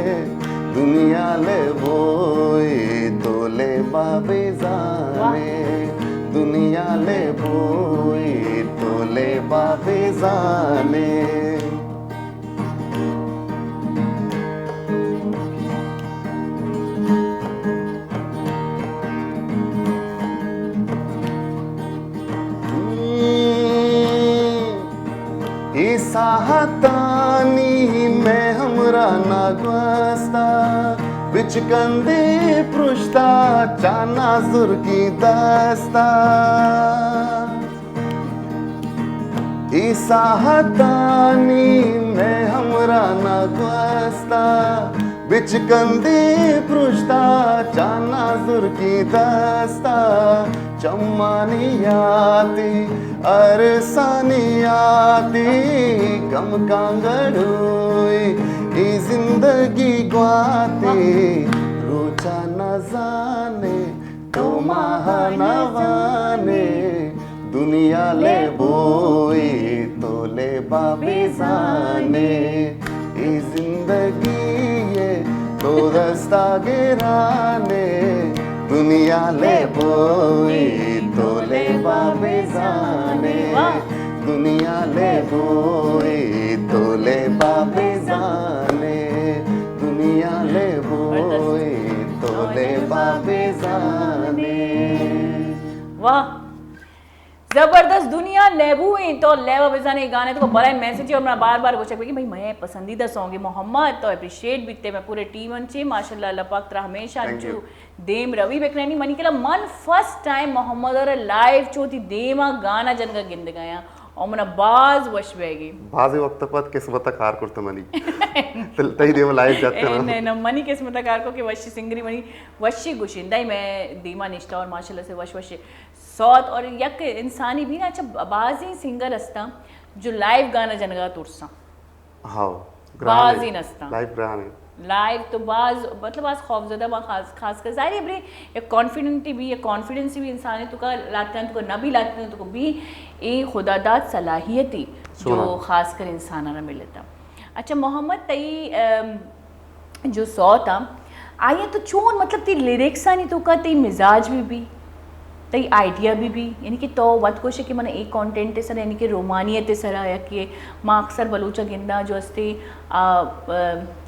دنیا لیبوئی تو لیبا بزانے۔ دنیا لیبوئی تو لیبا بزانے۔ اے ساہتانی مئے ہمراہ نہ گوستا، بچکندے پرشتا چا نازرکی دستا۔ اے ساہتانی مئے ہمراہ نہ گوستا، بچکندے پرشتا چا نازرکی دستا۔ چمانی یاتی، ارسانی یاتی، کم کانگڑوئی، اے زندگی گواتی، روچا نہ زانے، تو ماہ نہ وانے، دنیا لیبوئی تو لیبا بزانے۔ اے زندگی ءَ تو دستا گرانے، دنیا لیبوئی تو لیبا بزانے۔ واہ۔ دنیا لیبوئی تو لیبا بزانے، دنیا لیبوئی تو لیبا بزانے۔ واہ۔ زبردست، دنیا لیبو ایں تو لیبا بزانے۔ اے گانے تو بلاہیں میسج ہے اور منا بار بار گوشگ بی کہ بھائی مئے پسندیدہ سانگ ہے محمد، تو اپریشیٹ بیتے، مئے پورے ٹیم انچے، ماشاءاللہ، اللہ پاک ترا ہمیشہ انچو دیم روی بکنانی۔ منی کلا من فرسٹ ٹائم محمد اور لائیو چو تی دیما گانا جنگا گندگایا اور منا باز وش بیگی۔ بازی وقت پد قسمت کار کرتا منی۔ تئی دیما لائیو جاتے نا۔ نہ، نہ، منی قسمت کار کو کہ وشی سنگری منی وشی گشندہ میں دیما نشتا اور ماشاءاللہ سے وش وش سوت اور یک انسانی بھی نا، اچھا، بازیں سنگر ہستاں جو لائیو گانا جنگا ترساں۔ ہاؤ، گران ہے۔ بازیں ہستاں۔ لائیو گران ہے۔ لائیو تو باز، مطلب، باز خوفزدہ، باز خاص، خاص کر ظاہر ہے، بری یک کانفیڈنٹی بھی، یک کانفیڈنس بھی انسان تو کا لاتے ہیں، تو کو نہ بھی لاتے ہیں، تو کو بھی اے خدا داد صلاحیتی جو خاص کر انساناں ملتا۔ اچھا محمد، تئی، ام، جو سوت آ، آئی ءَ تو چون، مطلب، تئی لیرکسانی توکا تئی مزاج بھی بی، تئی آئیڈیا بھی بی، یعنی کہ تو وت گوشے کہ من اے کانٹینٹ سرا، یعنی کہ رومانیت سرا، یا کہ ما اکثر بلوچا گنداں جو استے، آ، آ،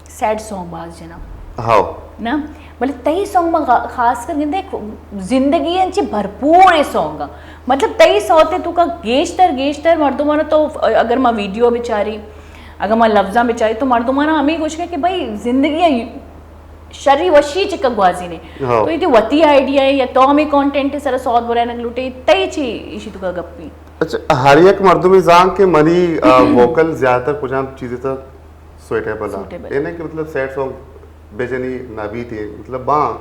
سیڈ سانگ باز جناں۔ ہاؤ۔ نا؟ بلے تئی سانگ ما غا-، خاص کر گندے زندگی انچے بھرپور اے سانگ آ۔ مطلب تئی سوت توکا گیشتر، گیشتر مردمانا تو اگر ما ویڈیو بچاری، اگاں ما لفظاں بچاری تو مردمانا ہمے گوشگا کہ بھئی زندگی ءَ شری وشی چکا گوازینے۔ ہاں۔ تو اے وتی آئیڈیا ہے یا تو ہمے کانٹینٹ سرا سوت برائینگ لوٹے، تئی چی ایشی توکا گپی؟ اچھا، ہر یک مردمے زان کہ منی، آ، ووکل زیادہ تر کجام چیزے تک سوٹیبل آ۔ سوٹیبل۔ اے نہ کہ مطلب سیڈ سانگ بجنی نہ بیت، مطلب باں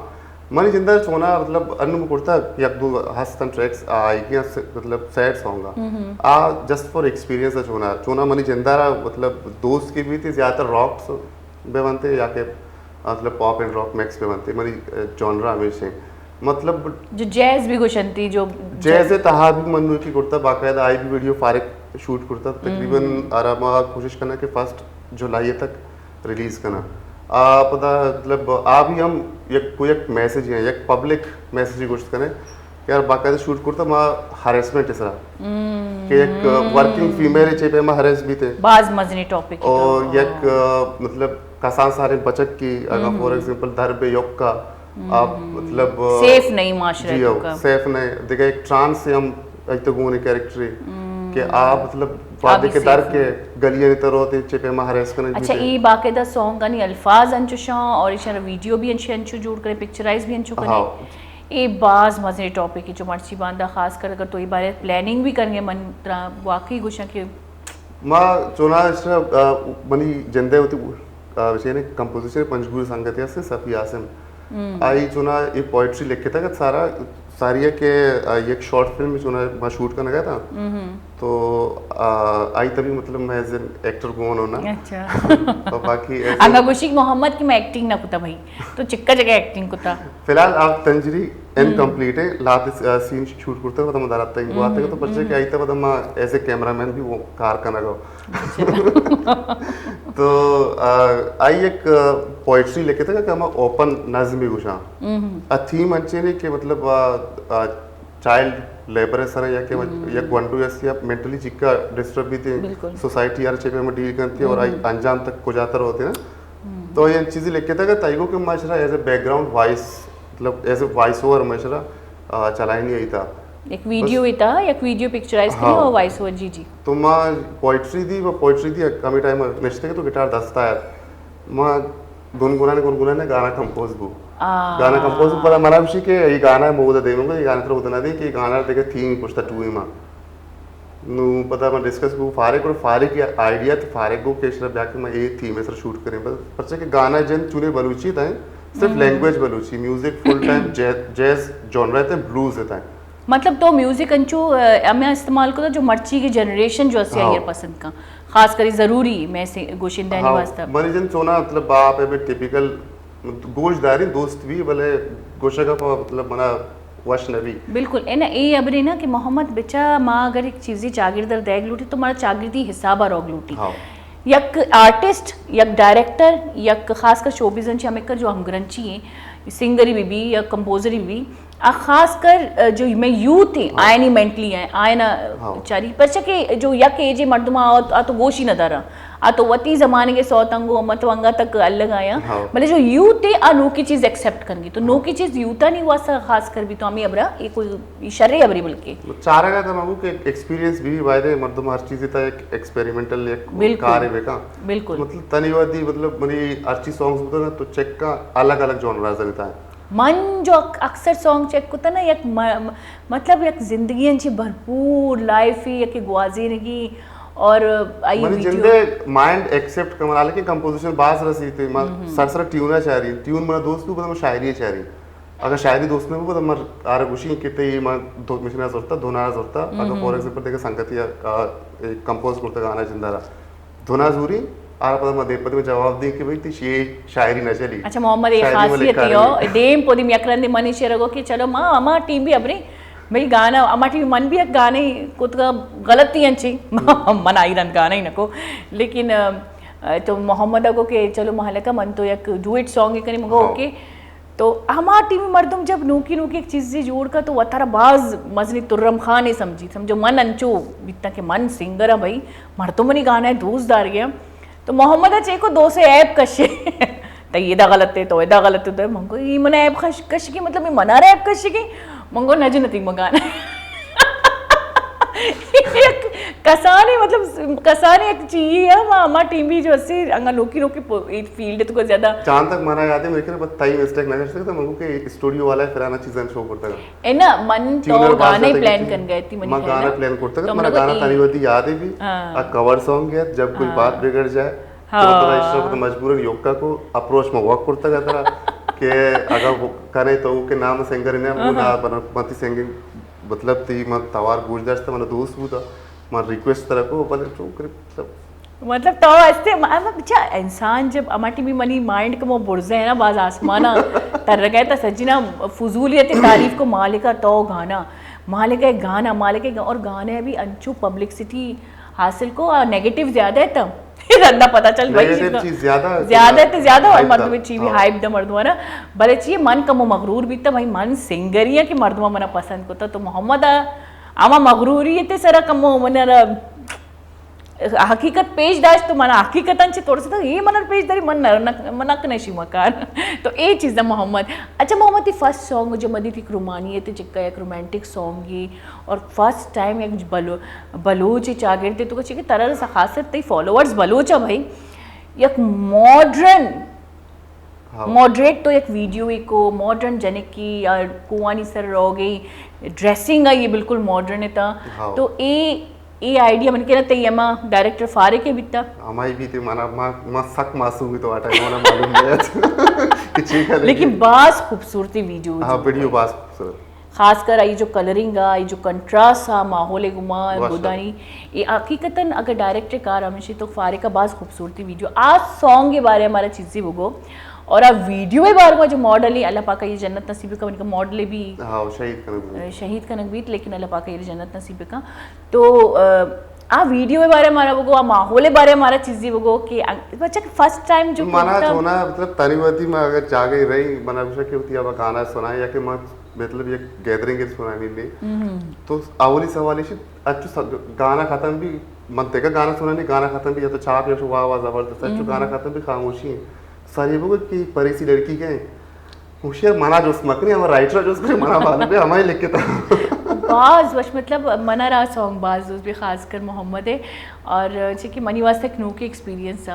منی جند ءَ چونا، مطلب، انوں کرتا یک دو ہستن ٹریکس آ، آئی گیا س-، مطلب، سیڈ سانگ آ۔ ہم ہم۔ آ جسٹ فار ایکسپیرینس آ چونا، چونا منی جند ءَ را، مطلب، دوست کی بیتی زیادہ تر راکس بہ بنتے یا کہ، مطلب، پاپ اینڈ راک مکس بہ بنتے، منی، آ، جانرا ہمیش ہیں۔ مطلب، جو جیز بھی گوشنتی، جو جیز تہا بھی من نوکی کرتا، باقاعدہ آئی بھی ویڈیو فارغ شوٹ کرتا، تقریباً ہم۔ آرا ما کوشش کرنا کہ فرسٹ جولائی تک ریلیز کناں۔ آ پدا مطلب آ بھی ہم یک، کوئی یک میسج ہے، یک پبلک میسج گوشت کنے کہ یار باقاعدہ شوٹ کرتا، ما ہراسمنٹ سرا ہم۔ کہ یک ورکنگ فیمیل چے پہ ما ہراس بیتے۔ باز مزنی ٹاپک ہے اور تو۔ یک، آ، مطلب کسان ساریں بچک کی اگاں فار ایگزامپل در بے یوکا، آپ مطلب سیف نہیں معاشرہ جی ہو، توکا۔ سیف نہیں۔ دگہ ایک ٹرانس سے ہم ایت گون کریکٹر کہ آپ مطلب وعدے کے در کے گلی نے تروتے چپے ما ہریس کرنے۔ اچھا، یہ باقاعدہ سانگ انی الفاظ انچو شاں اور ایشان ویڈیو بھی انچو انچو جوڑ کرے، پکچرائز بھی انچو کرے۔ اے باز مزنیں ٹاپک ہے جو مرچی باندا، خاص کر اگر تو اے بارے پلاننگ بھی کرنگے، من ترا واقعی گوشاں کہ ما چونا اس طرح، آ، منی جندے ہوتی، آ، وشے نے کمپوزیشن پنجگور سنگت ہے صفی عاصم۔ آئی چونا یہ پوئٹری لکھتا کہ سارا ساری ہے کہ، آ، ایک شارٹ فلم چونا ما شوٹ کرنے گیا تھا۔ تو، آ، آئی تبھی مطلب میں ایز این ایکٹر گون ہونا۔ اچھا۔ تو باقی ایز اگا گوشی محمد کہ میں ایکٹنگ نہ کتا بھائی، تو چکا جگہ ایکٹنگ کتا؟ فی الحال آپ تنجری انکمپلیٹ ہے، لات سین شوٹ کرتے، پتہ مدار آتا انگو آتے تو پرچے کہ آئی تا پتہ ما ایز اے کیمرہ مین بھی وہ کار کرنا گو۔ تو، آ، آئی ایک، آ، پوئٹری لکھے تھا کہ ہم اوپن نظم بھی گوشاں۔ آ تھیم انچے نے کہ مطلب، آ، آ، چائلڈ لیبر سر یا کہ یک گونڈو یا سی مینٹلی چکا ڈسٹرب بھی تھے، سوسائٹی ہر چیز پہ ہم ڈیل کرتے اور آئی انجام تک کو جاتا رہتے ہیں۔ تو یہ چیزیں لکھے تھا کہ تائیگو کہ ما شرا is a background voice, مطلب ایز اے وائس اوور میں شرا، آ، چلائی نہیں آئی تھا۔ ایک ویڈیو ہی تھا، ایک ویڈیو پکچرائز کرنا اور وائس اوور، جی، جی۔ تو ما پوئٹری دی، وہ پوئٹری دی کمی ٹائم نشتے تو گٹار دستا ہے۔ ما گنگنانے، گنگنانے گانا کمپوز بو۔ گانا کمپوز بو، پدا منا گوشی کہ یہ گانا مودا دے، من گو یہ گانا ترا اودا نہ دے کہ یہ گانا دیگه تھیم پشتا ٹوئیں ما۔ نو پدا من ڈسکس کو فارغ اور فارغ یہ آئیڈیا تو فارغ کو کہ شرا بیا کہ میں یہ تھیم سر شوٹ کریں۔ بس پرچہ کہ گانا جن چونے بلوچی تھا، صرف لینگویج بلوچی، میوزک فل ٹائم جیز، جیز جانرا تھا، بلوز تھا۔ مطلب تو میوزک انچو، آ، ہمیں استعمال کتا جو مرچی کی جنریشن جو اسی آئی پسند کا، خاص کری ضروری میں سے گوشندہ نی واسطہ۔ منی جن چونا مطلب باپ ہے بھی ٹیپیکل گوش داری دوست بھی بلے گوشگا پا مطلب منا وش نبی۔ بالکل، اے نا، اے ابرے نا کہ محمد بچا ما اگر ایک چیزی چاگردر دیگ لوٹی تو مارا چاگردی حسابا روگ لوٹی۔ یک آرٹسٹ، یک ڈائریکٹر، یک خاص کر شوبیز انچی ہمیں کر جو ہمگرنچی ہیں، سنگری بھی بھی یا کمپوزری بھی، آ خاص کر، آ، جو میں یوتھ ہیں، آئینی مینٹلی ہیں، آئینا چاری، پرچہ کہ جو یک ایجے مردم آ، آ تو گوشی نہ دارا، آ تو وتی زمانے کے سوت انگو، مت ونگا تک الگ آیا۔ بلے جو یوتھ ہیں، آ نوکی چیز ایکسپٹ کرنگی۔ تو نوکی چیز یوتھا نہیں واسطہ خاص کر بھی تو ہمیں ابرا، یہ کوئی شرے ابری بلکہ۔ چارگا تھا مگو کہ ایکسپیرینس بھی بایدے مردم ہر چیز تا ایک ایکسپیریمنٹل ایک کار ہے بکا۔ بالکل۔ مطلب تنی وادی مطلب منی ہر چیز سانگز بوتا نا تو چیک کا الگ الگ جانرز رہتا ہے۔ من جو اک-، اکثر سانگ چیک کتا نا، یک م-، م-، مطلب یک زندگی انچی بھرپور لائف ہی، یک گوازینگی اور آئی منی ویڈیو۔ جندے مائنڈ ایکسپٹ کمنا، لیکن کمپوزیشن باز رسی تھی، من سر سر ٹیونا چاری، ٹیون منا دوست بھی بتا من شاعری چاری۔ اگر شاعری دوست نہ بوت، من آرا گوشی کہ تئی ما دو مشنا زرتا، دو نارا زرتا۔ اگر فار ایگزامپل دیکھے سنگتی کمپوز کرتا گانا جندارا، دو نا زوری، آرا پدا ما دیم پدی جواب دی کہ بھئی تئی شی شاعری نہ چلی۔ اچھا، محمد ایک شاعری ما خاصیت لکھا ہی ہو، رہی۔ دیم پدی یک رندی منی شعر گو کہ چلو ما ہما ٹیم بھی ابری، بھئی گانا، ہما ٹیم من بھی ایک گانے کتگا غلطی انچی، من آئی رند گانا ہی نکو، لیکن، آ، تو محمد کو کہ چلو مہلکہ من تو یک ڈوئٹ سانگ کنی، مگو اوکے۔ تو ہما ٹیمی مردم جب نوکی نوکی ایک چیزے جوڑ کا تو وتارا باز مزنی ترم خانے سمجھی، سمجھو من انچو بیتا کہ من سنگر ہاں بھائی، مردم منی گانا دوست دار گیا۔ تو محمد چیکو دو سے ایپ کشے، تو یہ دا غلط ہے، تو یہ دا غلط ہے، تو من کو یہ من ایپ کش، کش کی مطلب یہ منارا ایپ کش کی، من کو نجنتی مگانا۔ یک کسانی، مطلب، کسانی یک چیزی ہے، ما، ما ٹیم بھی جو اسی انگا نوکی نوکی پو-، اے فیلڈ تو کو زیادہ۔ جہاں تک منا یاد ہے، میرے خیال بس تائی مسٹیک نہ کرتے تو منگو کہ اسٹوڈیو والا فلانا چیزاں شو کرتا ہے۔ اے نا، من تو ٹیونر باز گانے زیادہ پلان کیتی۔ کن گئے تھی، من ما گانا پلان کرتا تو تھا، من منا گانا تانی ودی یاد ہے بھی، ہاں۔ آ کور سانگ ہے، جب کوئی ہاں۔ بات بگڑ جائے، تو ہاں۔ پتا اس طرح مجبوراً یوکا کو اپروچ میں ورک کرتا گیا تھا کہ اگر وہ کرے تو وہ کے نام سنگر نے، وہ ہاں، ہاں۔ نا بنا، متی سنگنگ مطلب تئی من توار گوش داشت، من دوست بوتا، من ریکویسٹ ترا کو، بلے چون کرے، مطلب۔ مطلب تو استے، م-، م-، بچا انسان جب اما ٹیمی منی مائنڈ کمو برزے ہے نا، باز آسمانا تر گئے تا سجینا فضولیت تعریف کو مالکا تو گانا، مالک ہے گانا، مالک ہے گا-، اور گانے بھی انچو پبلسٹی حاصل کو، اور نیگیٹو زیادہ ہے تا۔ رندا پتہ چل بھائی، نیگیٹو چیز زیادہ ہے، زیادہ ہے، زیادہ اور ہائپ دا۔ مردم چی بھی ہاں۔ ہائپ دا مردم ہے نا۔ بلے چی من کمو مغرور بیتا بھائی، من سنگری ہے کہ مردم منا پسند کوتا، تو محمد آ، اما مغروری تے سرا کمو من را حقیقت پیش داشت تو من حقیقتاً چہ ترستا، اے من پیش داری، من نہ، نہ، من نہ کنشی مکان۔ تو اے چیز دا محمد۔ اچھا محمد، تی فرسٹ سانگ جو مدی تی رومانی ہے، تی چکا یک رومانٹک سانگ ہے اور فرسٹ ٹائم یک بلو-، بلوچ چاگرد تو چکے ترا خاص کر تی فالوورز بلوچ ہے بھائی، یک ماڈرن ہاؤ۔ ماڈریٹ تو یک ویڈیو ای کو، ماڈرن جنکی یا کوانی سر روگی، ڈریسنگ آئی بالکل ماڈرن تا۔ ہاؤ۔ تو اے، اے آئیڈیا من کہنا تئی ہما ڈائریکٹر فارق ہے بیتا۔ ہمائی بیتے منا، ما، ما سک معصوم ہی تو آ ٹائم منا معلوم نہیں کہ چی کرے۔ لیکن باز خوبصورتی ویڈیو ہاں، جو ویڈیو باز خوبصورت۔ خاص کر آئی جو کلرنگ آ، آئی جو کنٹراسٹ آ، ماحول گما ماشاءاللہ۔ بودانی، اے حقیقتاً اگر ڈائریکٹر کار ہمیشی تو فارق آ باز خوبصورتی ویڈیو۔ آ سانگ کے بارے ہمارا چیزی بگو۔ اور آ ویڈیو کے بارے میں جو ماڈل ہے، اللہ پاک یہ جنت نصیب کا، ان کا ماڈل بھی ہاں، شہید کنگ بیت۔ شہید کنگ بیت، لیکن اللہ پاک یہ جنت نصیب کا۔ تو، آ، آ ویڈیو کے بارے ہمارا بگو، آ ماحول کے بارے ہمارا چیزی بگو کہ بچہ فرسٹ ٹائم جو منا کرتا۔ جو نا، مطلب، تنی ودی میں اگر جاگے رہی، منا بشا کہ ہوتی اب گانا سنائے یا کہ میں مطلب یک گیدرنگ ء سنانی نے۔ تو اولی سوال ایش انت، اچو س-، گانا ختم بی، من دگہ گانا سنانی، گانا ختم بی، یا تو چاپ یا شو واہ واہ زبردست، اچو گانا ختم بی خاموشی انت۔ ساری بگو کہ پریسی لڑکی کئے انت؟ ہوشیار منا جست مکنی، ہما رائٹر جست کنی، منا معلوم ہے، ہمائی لکھتا۔ باز وش، مطلب، منا را سانگ باز دوست بی، خاص کر محمد ہے، اور چونکہ منی واسطہ ایک نوکی ایکسپیرینس ہے۔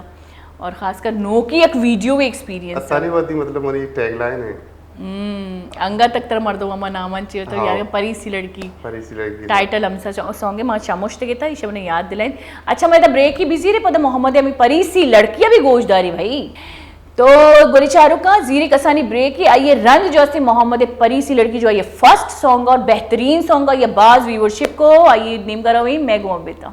اور خاص کر نوکی یک ویڈیو ایکسپیرینس۔ ساری وادی مطلب منی ٹیگ لائن ہے۔ ہم، انگا تک تر مردم ہما نامان چیئے تو ہاں۔ یعنی پری سی لڑکی۔ پری سی لڑکی۔ ٹائٹل ہم سا سانگ ما چموشت گیتا، ایشی منے یاد دلائیں۔ اچھا، میں دا بریک ہی بزی رہے، پدا محمد ہمیں پری سی لڑکی بھی گوش داری بھائی۔ تو گولی چارو کا زیری کسانی بریک ہی آئیے رند جو استے محمد پری سی لڑکی جو آئیے فرسٹ سانگ اور بہترین سانگ آئیے باز ویورشپ کو آئیے نیم گروی میں گوم بیتا۔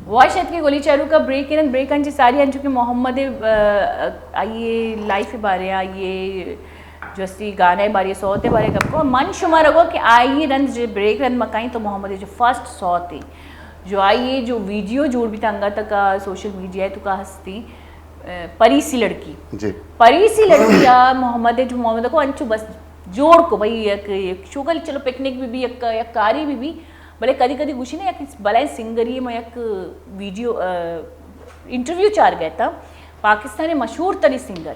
واش اتکے گولی چاروکا بریک انت، بریک انچی ساری انچو کہ محمد، آ، آئیے لائف بارے، آئیے جو استی گانے بارے، سوت بارے گپ کو۔ من شما رگو کہ آئیے رند جو بریک رند مکائیں تو محمد جو فرسٹ سوت ہے، جو آئیے جو ویڈیو جوڑ بیتا انگا تکا سوشل میڈیا تو کا ہستی، آ، پری سی لڑکی۔ جی۔ پری سی لڑکی آ محمد جو محمد کو انچو بس جوڑ کو بھئی، یک، یک شوگل چلو پکنک بھی بھی یک، یک کاری بھی بھی، بلے کدی کدی گوشی نا یک بلائیں سنگری ما یک ویڈیو، آ، انٹرویو چار گئے تا پاکستان مشہور تری سنگر۔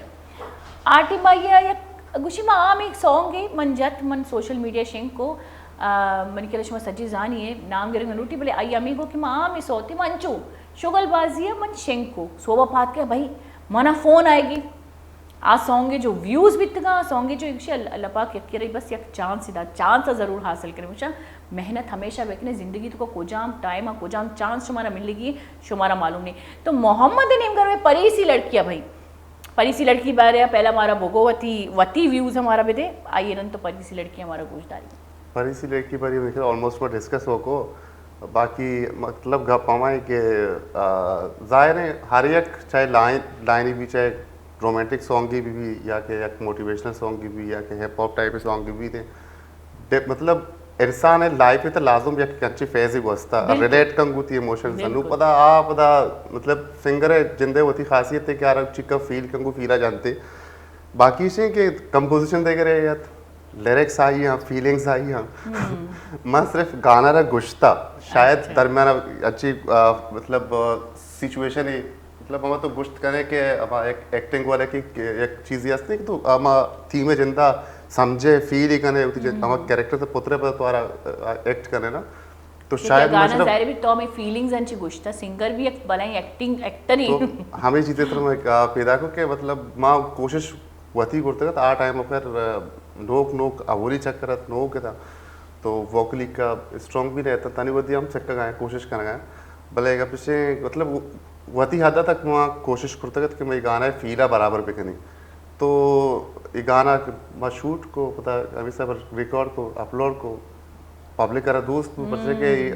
آ ٹیم آئی یک گوشی ما عام ایک سانگ ہے من جت من سوشل میڈیا شنگ کو، آ، من کہ شما سجی زانی ہے نام گرنگ نہ لوٹی بلے آئی ہمیں گو کہ ما عام ایک سوتی من چو شغل بازی ہے من شنگ کو سوبا پات کے بھائی منا فون آئے گی۔ آ سانگ جو ویوز بیتگاں، آ سانگ جو ایک اللہ، اللہ پاک یکی رہی بس یک چانس دا، چانس ضرور حاصل کرے۔ مشا محنت ہمیشہ بکنے زندگی تو کو کجام ٹائم آ کجام چانس شمارا ملے گی، شمارا معلوم نہیں۔ تو محمد نیم گھر میں پری سی لڑکی ہے بھائی، پری سی لڑکی بارے پہلا مارا بگو وتی، وتی ویوز ہمارا بدے، آئیے رن تو پری سی لڑکی ہمارا گوش داری۔ پری سی لڑکی پر یہ آلموسٹ وہ ڈسکس ہو کو، باقی مطلب گپ ہمائیں کہ، آ، ظاہر ہے ہر یک چاہے لائن، لائنی بھی چاہے رومانٹک سانگ ہی بھی، بھی یا کہ یک موٹیویشنل سانگ ہی بھی یا کہ ہپ ہاپ ٹائپ سانگ ہی بھی تھے۔ ڈے-، مطلب انسان ہے لائف ہے تو لازم یک اچھی فیز ہی گوستا، بالکل۔ ریلیٹ کنگو تی ایموشن سنو بالکل۔ پدا آ پدا مطلب سنگر ہے جندے ہوتی خاصیت ہے کہ آرگ چکا فیل کنگو فیلا جانتے۔ باقی اسے کہ کمپوزیشن دے کرے یا لیرکس آئی ہیں، فیلنگز آئی ہیں۔ ہم۔ من صرف گانا را گشتا، شاید اچھا۔ درمیان اچھی، آ، مطلب، آ، سچویشن ہی، مطلب، ہما تو گشت کنے کہ ہما ایک ایکٹنگ والے کی ایک چیزی ہستی کہ تو ہما تھیم جندا سمجھے، فیل ہی کنے، ہوتی جن-، ہم۔ ہما کریکٹر تو پترے پر تو آرا، آ، ایکٹ کنے نا۔ تو ٹھیک ہے، شاید گانا مطلب ظاہر ہے بھی تو ہمیں فیلنگز انچی گشتا، سنگر بھی ایک بلائیں ایکٹنگ، ایکٹر ہی۔ تو ہمیں چیزیں تو میں، آ، پیدا کو کہ مطلب ما کوشش وتی کرتگ ات، آ ٹائم ء خیر، آ، نوک نوک اولی چکر ات، نوک ات، تو ووکلی کا اسٹرانگ بھی نہ ات، تنی وتی ہم چکگ ء آں، کوشش کنگ ء آں۔ بلے اگاں پچھے مطلب وتی حد تک ما کوشش کرتگ ات کہ مئے گانا ء فیل ء برابر بکنیں۔ تو اے گانا کہ ما شوٹ کو، پدا ہمے سب ریکارڈ کو، اپلوڈ کو، پبلک ء را دوست بو، پرچہ کہ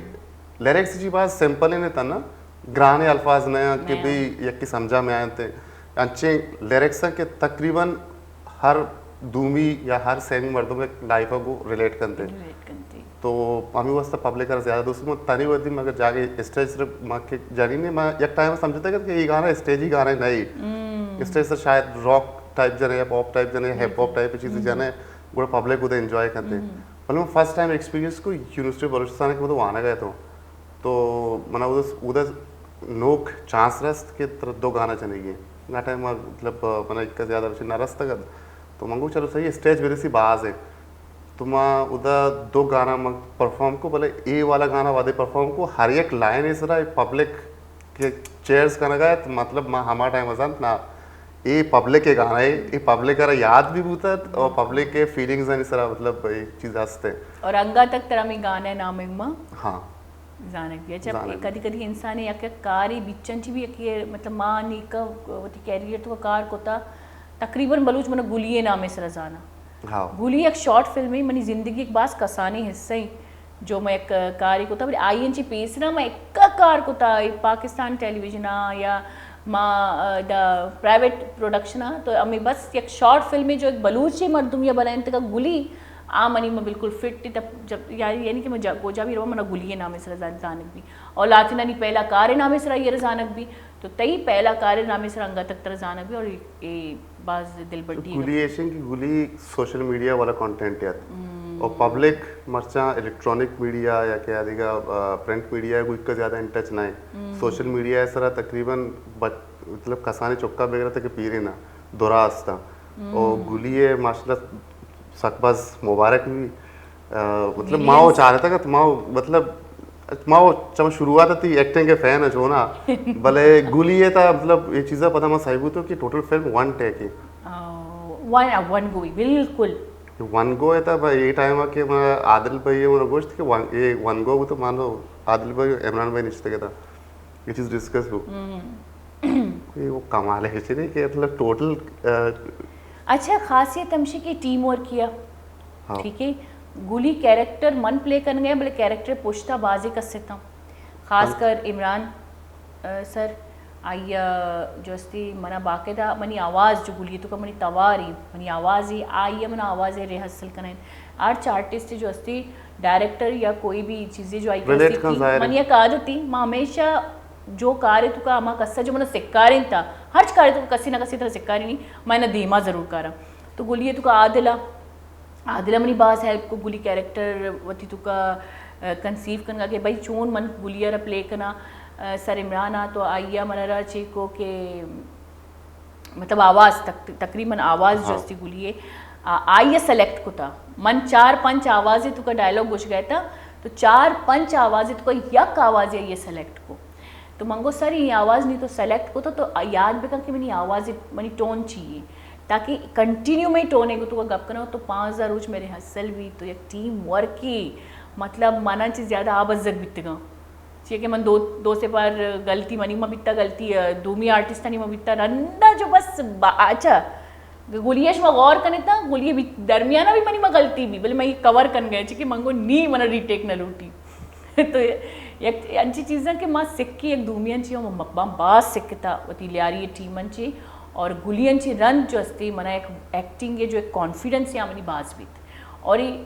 لیرکس چی باز سمپل انت نا، گرانیں الفاظ نہ انت کہ نہ۔ بھئی یکے سمجھا میں آینت۔ انچیں لیرکس انت کہ تقریباً ہر دومی یا ہر سیمی مردم ءِ لائف ءَ گوں ریلیٹ کنت۔ ریلیٹ کنت۔ تو ہمے واسطہ پبلک ءَ زیادہ دوست۔ من تنی وتی مگر جاگہ اسٹیج سر ما کہ جنین ما یک ٹائم سمجھتا کہ یہ گانا اسٹیجی گانا نہیں۔ اسٹیج سر شاید راک ٹائپ جنے یا پاپ ٹائپ جنے، ہپ ہاپ ٹائپ چیز جنے، گڑا پبلک ادا انجوائے کنت۔ بلے من فرسٹ ٹائم ایکسپیرینس کو یونیورسٹی بلوچستان کہ مطلب وانگ ءَ تو، تو من ادا، ادا نوک چانس رست کہ ترا دو گانا جنگی۔ نا ٹائم مطلب من ایک زیادہ وشی نہ رستگ۔ تو من گو چلو صحیح، اسٹیج برسی باز ہے۔ تو ما ادا دو گانا من پرفارم کو، بلے اے والا گانا وادے پرفارم کو، ہر یک لائن سرا پبلک کہ چیئرز کنگا ات، مطلب ما ہما ٹائم زانت نا اے پبلک ءِ گانا ہے، اے پبلک ءَ را یاد بھی بوتت اور پبلک ءِ فیلنگز آنی سرا مطلب اے چیز ہست ہے۔ اور انگا تک ترا میں گانا نام ما ہاں۔ زانگ بھی۔ اچھا، زانگ بھی۔ کدی کدی انسان یک یک کاری بچن چی بھی یکی مطلب ما نیکا وتی کیریئر تو کار کوتا، تقریباً بلوچ من گلی نام سرا زانا۔ ہاں۔ گلی یک شارٹ فلم ہے، منی زندگی ایک باز کسانی حصہ ہے۔ جو ما یک کارے کتا، بلے آئی انچی پیسرا ما ایک کار کتا، پاکستان ٹیلی ویژن آ یا ما، آ، دا پرائیویٹ پروڈکشن آ، تو ہمیں بس یک شارٹ فلم ہے جو ایک بلوچی مردم یا بنائیں تکا گلی، آ منی ما بالکل فٹ تھی تب جب، یا-، یعنی کہ ما جا-، گوجا بھی روا منا گلی نام سرا زان-، زانگ بھی۔ اور لاتینانی پہلا کار نام سرا یہ زانگ بھی۔ تو تئی پہلا کار نام سرا انگا تک تر زانگ بھی اور اے باز دل بڈی گلی ایشن کی گلی سوشل میڈیا والا کانٹینٹ یات۔ اور پبلک مرچاں الیکٹرانک میڈیا یا کہ آدیگا، آ، پرنٹ میڈیا کو اتنا زیادہ ان ٹچ نہ ہے۔ سوشل میڈیا سرا تقریباً بچ-، مطلب کسانی چکا بگرا تک پیرے نا دراست۔ اور گلی ہے ماشاءاللہ سک باز مبارک بھی۔ آ، مطلب ما وہ چاہ رہا تھا کہ ما وہ، مطلب ما وہ چم شروعات تھی ایکٹنگ کے فین ہے جو نا، بلے گلی ہے تا مطلب یہ چیزا پتہ ما صحیح بوتو کہ ٹوٹل فلم ون ٹیک ہے۔ آ، ون، ون گو ہی، بالکل۔ ون گو ہے تا بھائی یہ ٹائم آ کہ ما عادل بھائی ہے، انہوں نے گوشت کہ ون، یہ ون گو تو مانو عادل بھائی، عمران بھائی نشتے کے تھا۔ یہ چیز ڈسکس ہو۔ یہ وہ کمال ہے، چیز نہیں کہ مطلب ٹوٹل، آ، اچھا، خاصیت ہمشی کی ٹیم ورک کیا۔ ہاں۔ ٹھیک ہے، گلی کیریکٹر من پلے کرن گئے، بلے کیریکٹر پشتا بازی کسے تھا۔ خاص کر عمران، آ، سر، آئی، آ، جو استی منا باقاعدہ منی آواز جو گلی تو کا منی تواری، منی آواز ہی آئی ہے، منا آواز ہے ریہرسل کریں۔ ہر چ آرٹسٹ جو استی ڈائریکٹر یا کوئی بھی چیزیں جو آئی ریلیٹ کستی کن کی، ظاہر ہے۔ من یک عادت تھی، ما ہمیشہ جو کار ہے تو کا ہما کسا جو منا سکارین تھا، ہر چ کار ہے تو کا کسی نہ کسی طرح سکارین نہیں، میں نہ دیما ضرور کارا۔ تو گلی ہے تو کا عادلہ، عادلہ منی باز ہیلپ کو گلی کیریکٹر وتی تو کا، آ، کنسیو کنگا کہ بھائی چون من گلی را پلے کنا، آ، سر عمران آ تو آئی آ منا را چی کو کہ مطلب آواز تق-، تقریباً آواز جو استی گلی ہے، آ، آئی سلیکٹ کتا۔ من چار پنچ آوازے تو کا ڈائلاگ گوش گئے تھا، تو چار پنچ آوازے تو کا یک آوازے آئی سلیکٹ کو۔ تو من گو سر یہ آواز نہیں تو سلیکٹ کو تو، تو یاد بکن کہ منی آواز، منی ٹون چی ہے، تاکہ کنٹینیو میں ٹون ہے تو گپ کنو تو پانزدہ روچ میرے حاصل بھی تو یک ٹیم ورک ہی، مطلب منا چی زیادہ آبزگ بیتگاں۔ چیا کہ من دو، دو سے بار غلطی منی ما بیتا غلطی، آ، دومی آرٹسٹانی ما بیتا رندا جو بس با-، اچھا، گلی اش ما غور کنے تا، گلی بھی درمیانا بھی منی ما غلطی بھی، بلے میں یہ کور کن گئے، چیا کہ من گو نی منا ریٹیک نہ لوٹی۔ تو یک انچی چیزاں کہ ما سکی یک دومی انچی ما مقبام باز سکتا وتی لیاری ٹیم انچی اور گلی انچی رند جو استی منا ایک ایکٹنگ ہے جو ایک کانفیڈنس یا منی باز بیت۔ اور یہ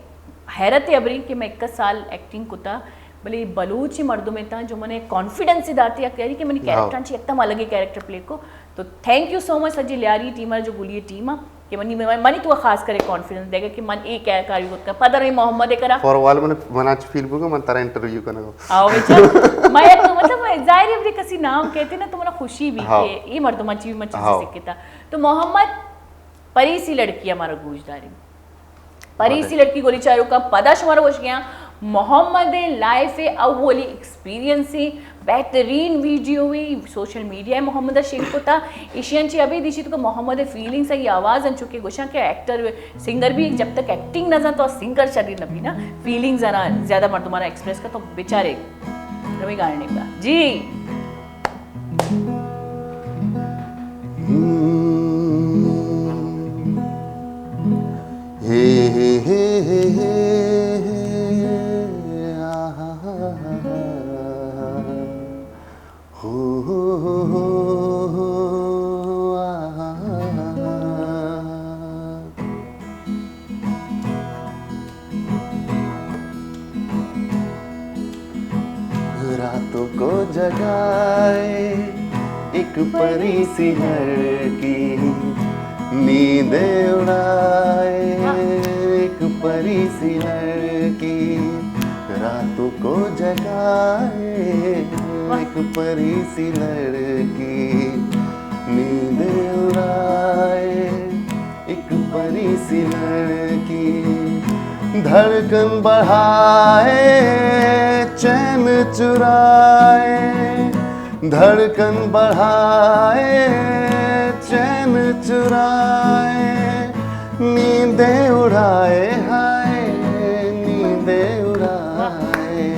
حیرت ہے ابری کہ میں اکا سال ایکٹنگ کتا، بلے بلوچ مردم تاں جو منے کانفیڈنس داتی یا کہ منی ہاں۔ کیریکٹر چی ایک تم الگ کیریکٹر پلے کو۔ تو تھینک یو سو مچ سجی لیاری ٹیم کہ گلی ٹیم کہ منی، منی تو خاص کرے کانفیڈنس دے گا کہ من اے کیا کاری گت کر۔ پدر میں محمد کرا۔ فار وال من، من آج فیل بگا من ترا انٹرویو کرنا۔ آؤ بیچا۔ میں تو مطلب ظاہر ہے ابری کسی نام کہتے نا تو منا خوشی بھی ہاں۔ کہ یہ مردم چی من چیز ہاں۔ سکتا۔ تو محمد پریسی لڑکی ہمارا گوش داری۔ پریسی لڑکی گلی چارو کا پدا شمارا گوش گیا۔ محمد لائف اولی ایکسپیرینس ہے، بہترین ویڈیو ہے، سوشل میڈیا ہے محمد شیئر کتا۔ ایشین چی ابھی دیشی تو محمد فیلنگز ہے، یہ آواز انچو کہ گوشاں کہ ایکٹر سنگر بھی جب تک ایکٹنگ نہ زان تو سنگر شری نہ بھی نا، فیلنگز آنا زیادہ مردمانا ایکسپریس کا تو بیچارے روی گانے نہیں گا۔ جی۔ آئے، ایک پری سی لڑکی نیندے اڑائے، ایک پری سی لڑکی راتوں کو جگائے، ایک پری سی لڑکی نیندے اڑائے، ایک پری سی لڑکی دھڑکن بڑھائے، چین چرائے، دھڑکن بڑھائے، چین چرائے، نیندے اڑائے، ہائے، نیندے اڑائے۔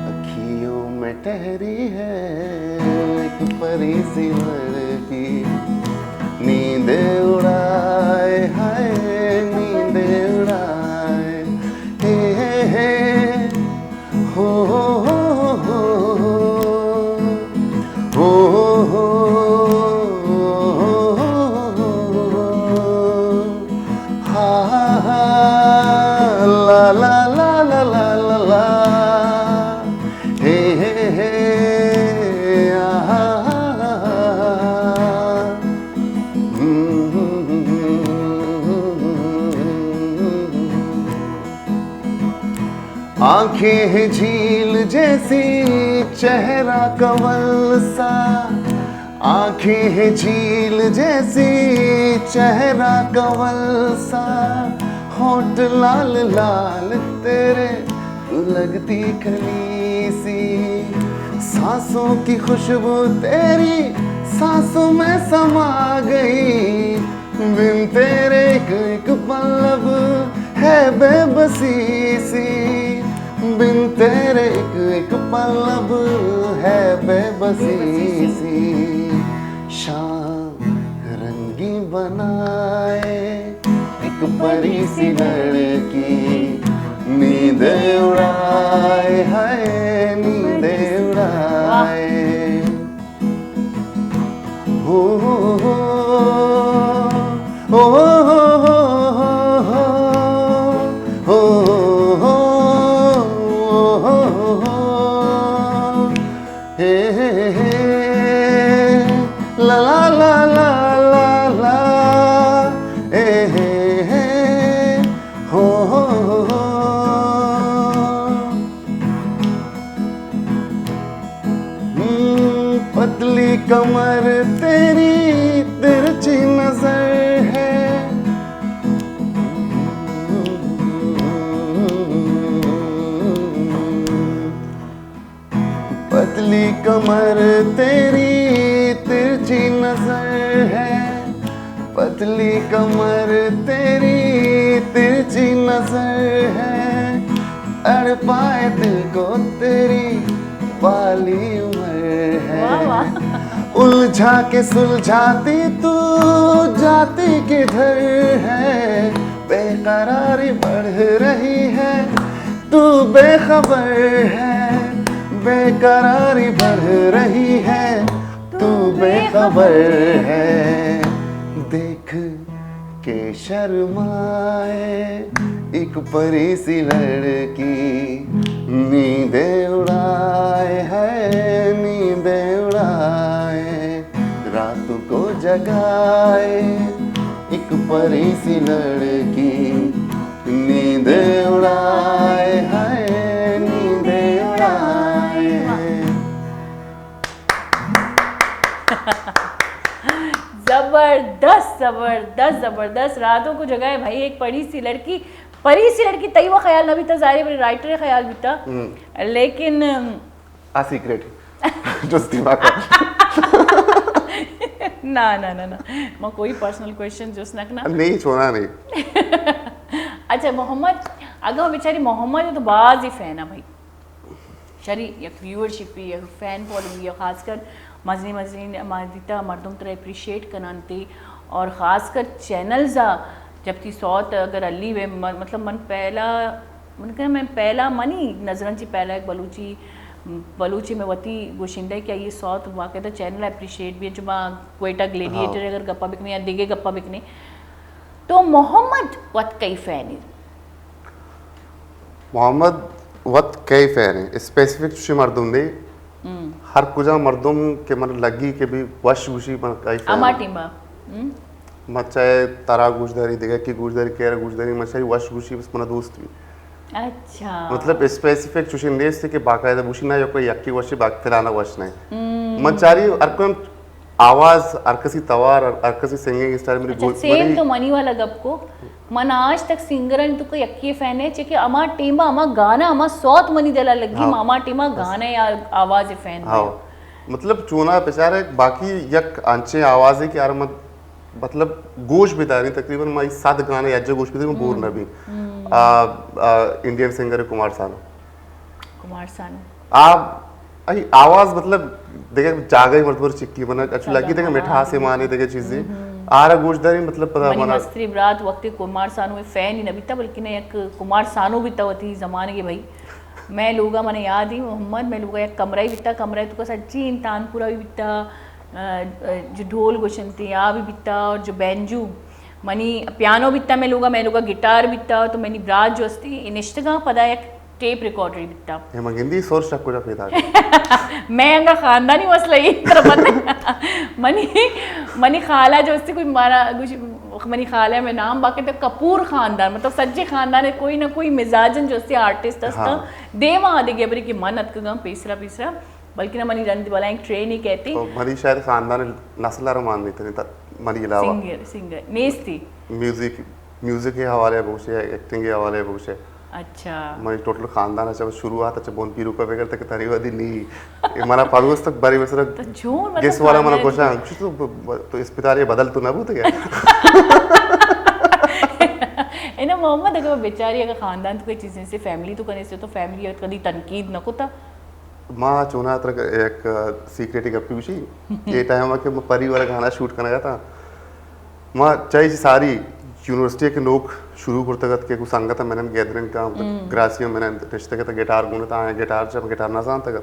اکھیوں میں ٹھہری ہے ایک پری سی لڑکی، نیندے اڑائے، ہائے، نیندے اڑائے۔ ہے، ہے، ہے۔ ہو، ہو، ہو، ہو، ہو۔ ہو، ہو، ہو، ہو۔ ہا، ہا، ہا۔ لا، لا، لا۔ ہے، ہے، ہے۔ آ، ہا، ہا، ہا، ہا۔ آنکھیں ہیں جھیل جیسی، چہرہ کنول سا۔ آنکھیں ہیں جھیل جیسی، چہرہ کنول سا۔ ہونٹ لال لال تیرے، لگتی کلی سی۔ سانسوں کی خوشبو تیری سانسوں میں سما گئی۔ بن تیرے ایک ایک پل اب ہے بے بسی سی، بن تیرے ایک ایک پل اب ہے بے بسی سی۔ شام رنگی بنائے ایک پری سی لڑکی، نیندے اڑائے، ہائے نیندے اڑائے۔ ہو، ہو، ہو، ہو۔ ہے، ہے، ہے، ہے۔ لا، لا، لا، لا، لا، لا۔ ہے، ہے، ہے، ہے۔ ہو، ہو، ہو، ہو۔ ہم، پتلی کمر تیری ترچی نظر ہے۔ پتلی کمر تیری ترچی نظر ہے، پتلی کمر تیری ترچی نظر ہے، تڑپائے دل کو تیری بالی عمر ہے۔ واہ، واہ۔ الجھا کے سلجھاتی تو جاتی کدھر ہے، بے قراری بڑھ رہی ہے، تو بے خبر ہے، بے قراری بڑھ رہی ہے، تو بے خبر ہے۔ دیکھ کے شرمائے ایک پری سی لڑکی، نیندے اڑائے، ہائے نیندے اڑائے، راتوں کو جگائے ایک پری سی لڑکی، نیندے اڑائے، ہائے نیندے اڑائے۔ زبردست، زبردست، زبردست۔ راتوں کو جگائے بھائی ایک پری سی لڑکی، پری سی لڑکی، تئی و خیال نہ بیتا، ظاہر ہے، بلے رائٹر خیال بیتا۔ ہم۔ لیکن آ سیکرٹ۔ جستی ما کن۔ نہ، نہ، نہ، نہ۔ ما کوئی پرسنل کوئسچن جست نہ کناں۔ نہیں، چھوڑا نہیں۔ اچھا، محمد، اگاں بچاری محمد تو باز ہی فین ہے بھائی۔ شری یک ویورشپ، یک فین فالوئنگ، خاص کر مزنی مزنی ما دیتا مردم ترا اپریشیٹ کننتی، اور خاص کر چینلز آ جب تی سوت اگر علی وے، م-، مطلب من پہلا من کہ من پہلا منی نظرن چی پہلا ایک بلوچی، بلوچی میں وتی گوشندہ کہ یہ سوت باقاعدہ چینل اپریشیٹ بھی، جو ما کوئٹہ گلیڈیٹر ہاں۔ اگر گپا بکنے یا دیگے گپا بکنے، تو محمد وت کئی فین ہے؟ محمد وت کئی فین ہے؟ اسپیسیفک چوشی مردم نے، ہر کجا مردم کہ من لگی کہ بھی وش گوشی، من کئی فین ہما ٹیما۔ ہم۔ من چاہے ترا گوشداری، دگہ کی گوشداری، کیرا گوشداری، من چاہے وش گوشی، بس منا دوست بی۔ اچھا۔ مطلب اسپیسیفک چوشیں نیست کہ باقاعدہ گوشی نہ یا کوئی یکی وشی، باقی فلانا وش نہیں۔ من چاری ہر کوئی آواز، ہر کسی توار، ہر کسی سنگنگ اسٹائل، منی اچھا، گو-، سیم منی تو منی والا گپ کو۔ من آج تک سنگرانی توکا یکی فین ہے، چہ کہ ہما ٹیما ہما گانا، ہما سوت منی دلا لگی، ہاں۔ ہما ٹیما گانا یا آواز فین ہاں۔ مطلب چونا بچارے باقی یک انچیں آوازے کہ یار من مطلب گوش بداری، تقریباً ما صد گانا یک جا گوش بداری، من بور نہ بی۔ آ، آ، انڈین سنگر کمار سانو۔ کمار سانو۔ آ، ای آواز مطلب دگہ جاگہ مردم چکی بنا، اچھا لگی دگہ مٹھاس مانے دگہ چیزیں۔ آرا گوش داری مطلب پدا منی منا مستری برات وقتی کمار سانو فین ہی نہ بیتا، بلکہ نہ یک کمار سانو بیتا وتی زمانے کے بھائی۔ میں لوگا من یاد ہی محمد، میں لوگا یک کمرہ ہی بیتا، کمرہ تو کا سچی انتان پورا بھی بیتا، آ، آ، جو ڈھول گوشنتی آ بھی بیتا اور جو بینجو منی پیانو بیتا میں لوگا، میں لوگا گٹار بیتا، تو منی برات جو استی نشتگاں پدا یک ٹیپ ریکارڈری بیتا۔ اے من گندی سور شک کجا پیدا۔ میں انگا خاندانی مسئلہ ہی ترا پتہ۔ منی، منی خالہ جو استی کوئی مارا گوش، منی خالہ میں نام باقی تو کپور خاندان، مطلب سجے خاندان ہے کوئی نہ کوئی مزاجن جو استی آرٹسٹ استا۔ دیما آدگے بری کہ من اتکگاں پیسرا پیسرا۔ بلکن منی رند بلائیں ٹرینی کہتی۔ تو منی شاید خاندان نسل ء مان نیتنی تا منی علاوہ۔ سنگر، سنگر نیستی۔ میوزک، میوزک کے حوالے بگوشے، ایکٹنگ کے حوالے بگوشے۔ اچھا۔ منی ٹوٹل خاندان اچھا شروعات اچھا بون پیرو کا بغیر تک تری ودی نی۔ اے منا پاگوس تک بری بسر تو چون مطلب گس والا منا خاندان گوشا، تو، تو اسپتال یہ بدل تو نہ بوت گیا۔ اے نا محمد، اگر بیچاری اگر خاندان تو کوئی چیزیں سے فیملی تو کنے سے تو فیملی کدی تنقید نہ کوتا؟ ما چونا ترا یک سیکریٹی گپی گوشی۔ اے ٹائم کہ ما پری والا گانا شوٹ کنگا تھا، ما چاہی چی ساری یونیورسٹی کے لوگ شروع کرتگ ات کہ کو سنگت میں نے گیدرنگ کا گراسیوں میں نے نشتگ ات، گٹار گونت آئیں گٹار چا، گٹار نہ زانتگ ات،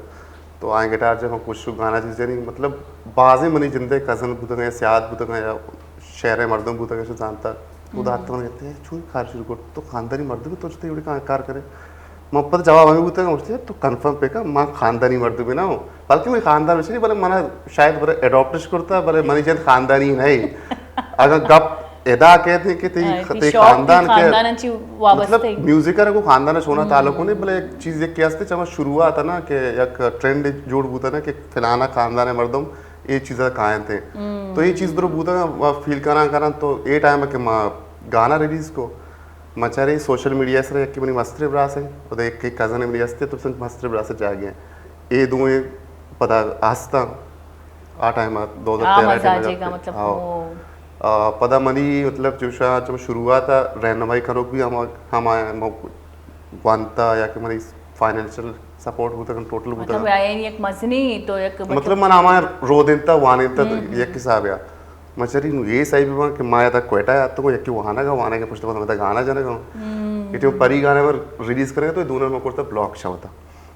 تو آئیں گٹار چا کچھ گانا چیز جنی، مطلب بازیں منی جندے کزن بوتگ یا سیاد بوتگ یا شہر مردم بوتگ، ایشاں زانتا۔ خدا تو من گپتے، چون کار شروع کرت؟ تو خاندانی مردم تو چتے ایوڑی کار کرے؟ من پتہ جواب ہمیں بوتگ، گوشتے تو کنفرم پہ کن، من خاندانی مردم نہ ہوں، بلکہ منی خاندان میں نہیں، بلے منا شاید بلے اڈاپٹش کرتا، بلے منی جند خاندانی نہیں۔ اگر گپ ادا کہتے ہیں کہ تئی، تئی خاندان کے خاندان چی وابستہ مطلب ہے۔ میوزک کو خاندان سے ہونا تعلق نہیں، بلے ایک چیز یہ کیا ہستے، چما شروعات ہے نا کہ یک ٹرینڈ جوڑ بوتا نا کہ فلانا خاندان ہے مردم اے چیزا کاینت۔ تو اے چیز درو بوتگ، ما فیل کنان کنان تو اے ٹائم کہ ما گانا ریلیز کو، ما چارے سوشل میڈیا سر یکی منی مستر براس ہیں، خدا ایک کزن منی ہستے تو سن مستر براس جاگے ہیں۔ اے دوئیں پدا ہستاں آ ٹائم دو ہزار تیرہ ٹائم مطلب آ، پدا منی مطلب جو شا-، چم شروعات رہنمائی کنوک بھی ہم، ہم آئے، وانتا یا کہ منی فائنینشل سپورٹ بوتگ، ٹوٹل بوتگ۔ مطلب، یعنی یک مزنی تو یک مطلب من ہمائیں رودینتا، وانینتا یک حساب یا۔ من چری نو یہ صحیح بباں کہ ما ادا کوئٹہ آتکو، یکی وانگا، وانگا پشت پدا متا گانا جنگا۔ اٹی پری گانا ور ریلیز کرے تو دونوں میں کرتا بلاک شوتا۔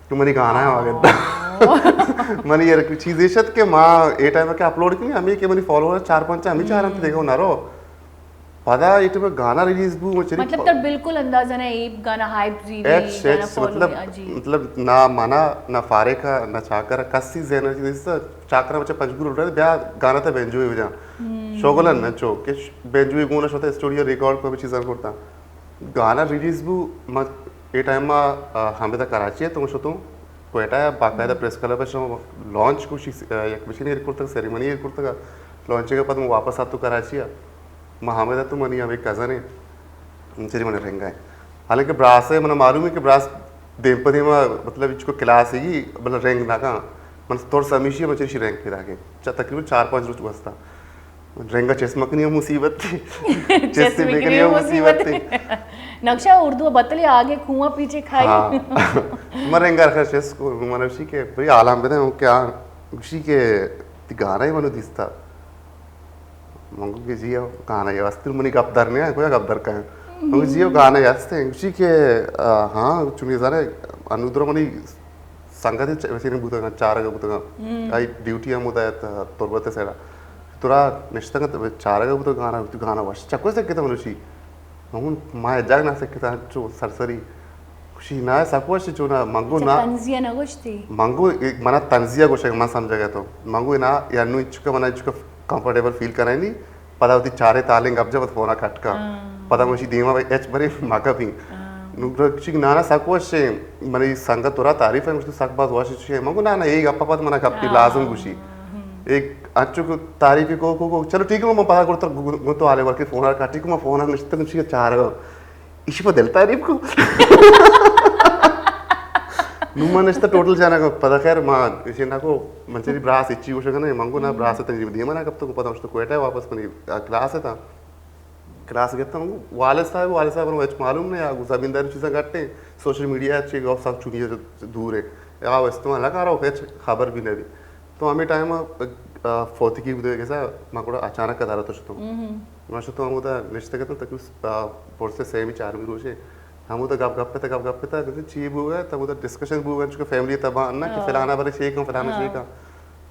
تو منی گانا ہے آگے۔ منی یار چیز یہ شت کہ ما اے ٹائم کہ اپلوڈ کنی، ہمیں کہ منی فالوور چار پانچ ہمیں چار ہم دیکھو نہ رو۔ پدا اے ٹائم گانا ریلیز بو، مچری مطلب تر بالکل اندازہ نہ اے گانا ہائپ زی ایچ، گانا ایچ، فالو مطلب، جی۔ مطلب نہ منا، نہ فارق، نہ چاکر، کسی ذہن چیز چاکر بچہ پنجگور اٹھا بیا گانا تا بینجو وجہ۔ شوگل نہ چو کہ بینجو گونا شتا اسٹوڈیو ریکارڈ کو بھی چیزاں کرتا۔ گانا ریلیز بو، ما اے ٹائم ما، آ، ہمدا کراچی ء تو شتوں کوئٹہ ء باقاعدہ پریس کلب ء شو لانچ کو شی، آ، یک مشین ایر کرتگ، سیریمنی ایر کرتگ، لانچ کے بعد ما واپس آتو کراچی ء۔ ما ہمدا تو منی ہمیں کزن ہیں، چری من رنگا ہے۔ حالانکہ براس ہے، منا معلوم ہے کہ براس دیم پہ دیم، مطلب، اچ کو کلاس ہی، بلے رنگ نہ کن۔ من تور سمیشی، من چری شی رنگ پیدا کے۔ چا تقریباً چار پانچ روز واسطہ۔ رنگ ء چست مکنی ہم مصیبت تھی۔ چست مکنی ہم مصیبت تھی۔ نقشہ اردو بتلے آگے کنواں پیچھے کھائی۔ ہاں۔ من رنگ ء خیر چست کو، من وشی کہ بھئی حالان بدے ہوں کیا؟ وشی کہ تی گانا ہی منو دیستا۔ من گو کہ جی ہو گانا ہی واسطے منی گپ در نہیں ہے، کوئی گپ در کہیں۔ من گو جی ہو گانا ہی ہستے ہیں۔ وشی کہ، آ، ہاں، چونی زانے انودرو منی سنگت چ-، وسیلیں بوتگاں، چارگ بوتگاں۔ آئی ڈیوٹی ہم ہوتا ہے ت-، تربت سیڑا۔ ترا نشتگ ات، چارگ بوتگ گانا، تو گانا وش چکو سکتا منوشی۔ ہوں ما جاگ نہ سکتا چو سرسری۔ شی نا سک وش چونا منگو اچھا، نا۔ طنزیہ نہ گوشتی؟ منگو، منا طنزیہ گوشگ من سمجھگ ء تو۔ منگو نا، یا نو چکا منا چکا کمفرٹیبل فیل کرینی، پدا وتی چارے تالیں گپ جا وت فونا کٹ کا۔ ہاں۔ پدا من شی دیما بھائی ایچ برے مکا پی۔ ہاں۔ نو گوشی نانا سک وش، منی سنگت ترا تعریف ہے، گوشتی سک باز وش چی ہے۔ منگو نانا، اے گپا پد منا گپی ہاں۔ لازم گوشی۔ ہم۔ ایک اچو کو تعریف کو، کو، کو، چلو ٹھیک ہے، من پدا کرتا گو، گو، گو تو آلے ورکی فونا کٹی کو، من فونا نشتہ گوشی چارگا۔ ایشی پہ دل تعریف کو۔ نو من نشتہ ٹوٹل جانا کو، پدا خیر ما ایشی نہ کو، من چری براس اچی گوشگ نہ، منگو نا براس تنی دیما نہ کپتو کو، پدا اشتو کوئٹہ واپس منی کلاس تھا۔ کلاس گتا منگو والد صاحب، والد صاحب نو ہچ معلوم نہیں، آ زمینداری چیزاں گٹے، سوشل میڈیا چی گو سب چونی دور ہے۔ آ استعمال نہ کرو، ہچ خبر بھی نہیں۔ تو ہمیں ٹائم، آ، فوتگی بوده کسا، ما گڑا اچانک ادارہ تو شتوں۔ ہم۔ ما شتوں ہمودا نشتگ اتوں تقریباً، آ، پرسے سیمی چارمی روچے۔ ہمودا گپ گپ پتا، گپ گپ پتا، گوشت چی بوگا، تو ہمودا ڈسکشن بوگا، چونکہ فیملی تبا نہ کہ ہاں۔ فلانا برے شیکاں، فلانا ہاں۔ شیکاں۔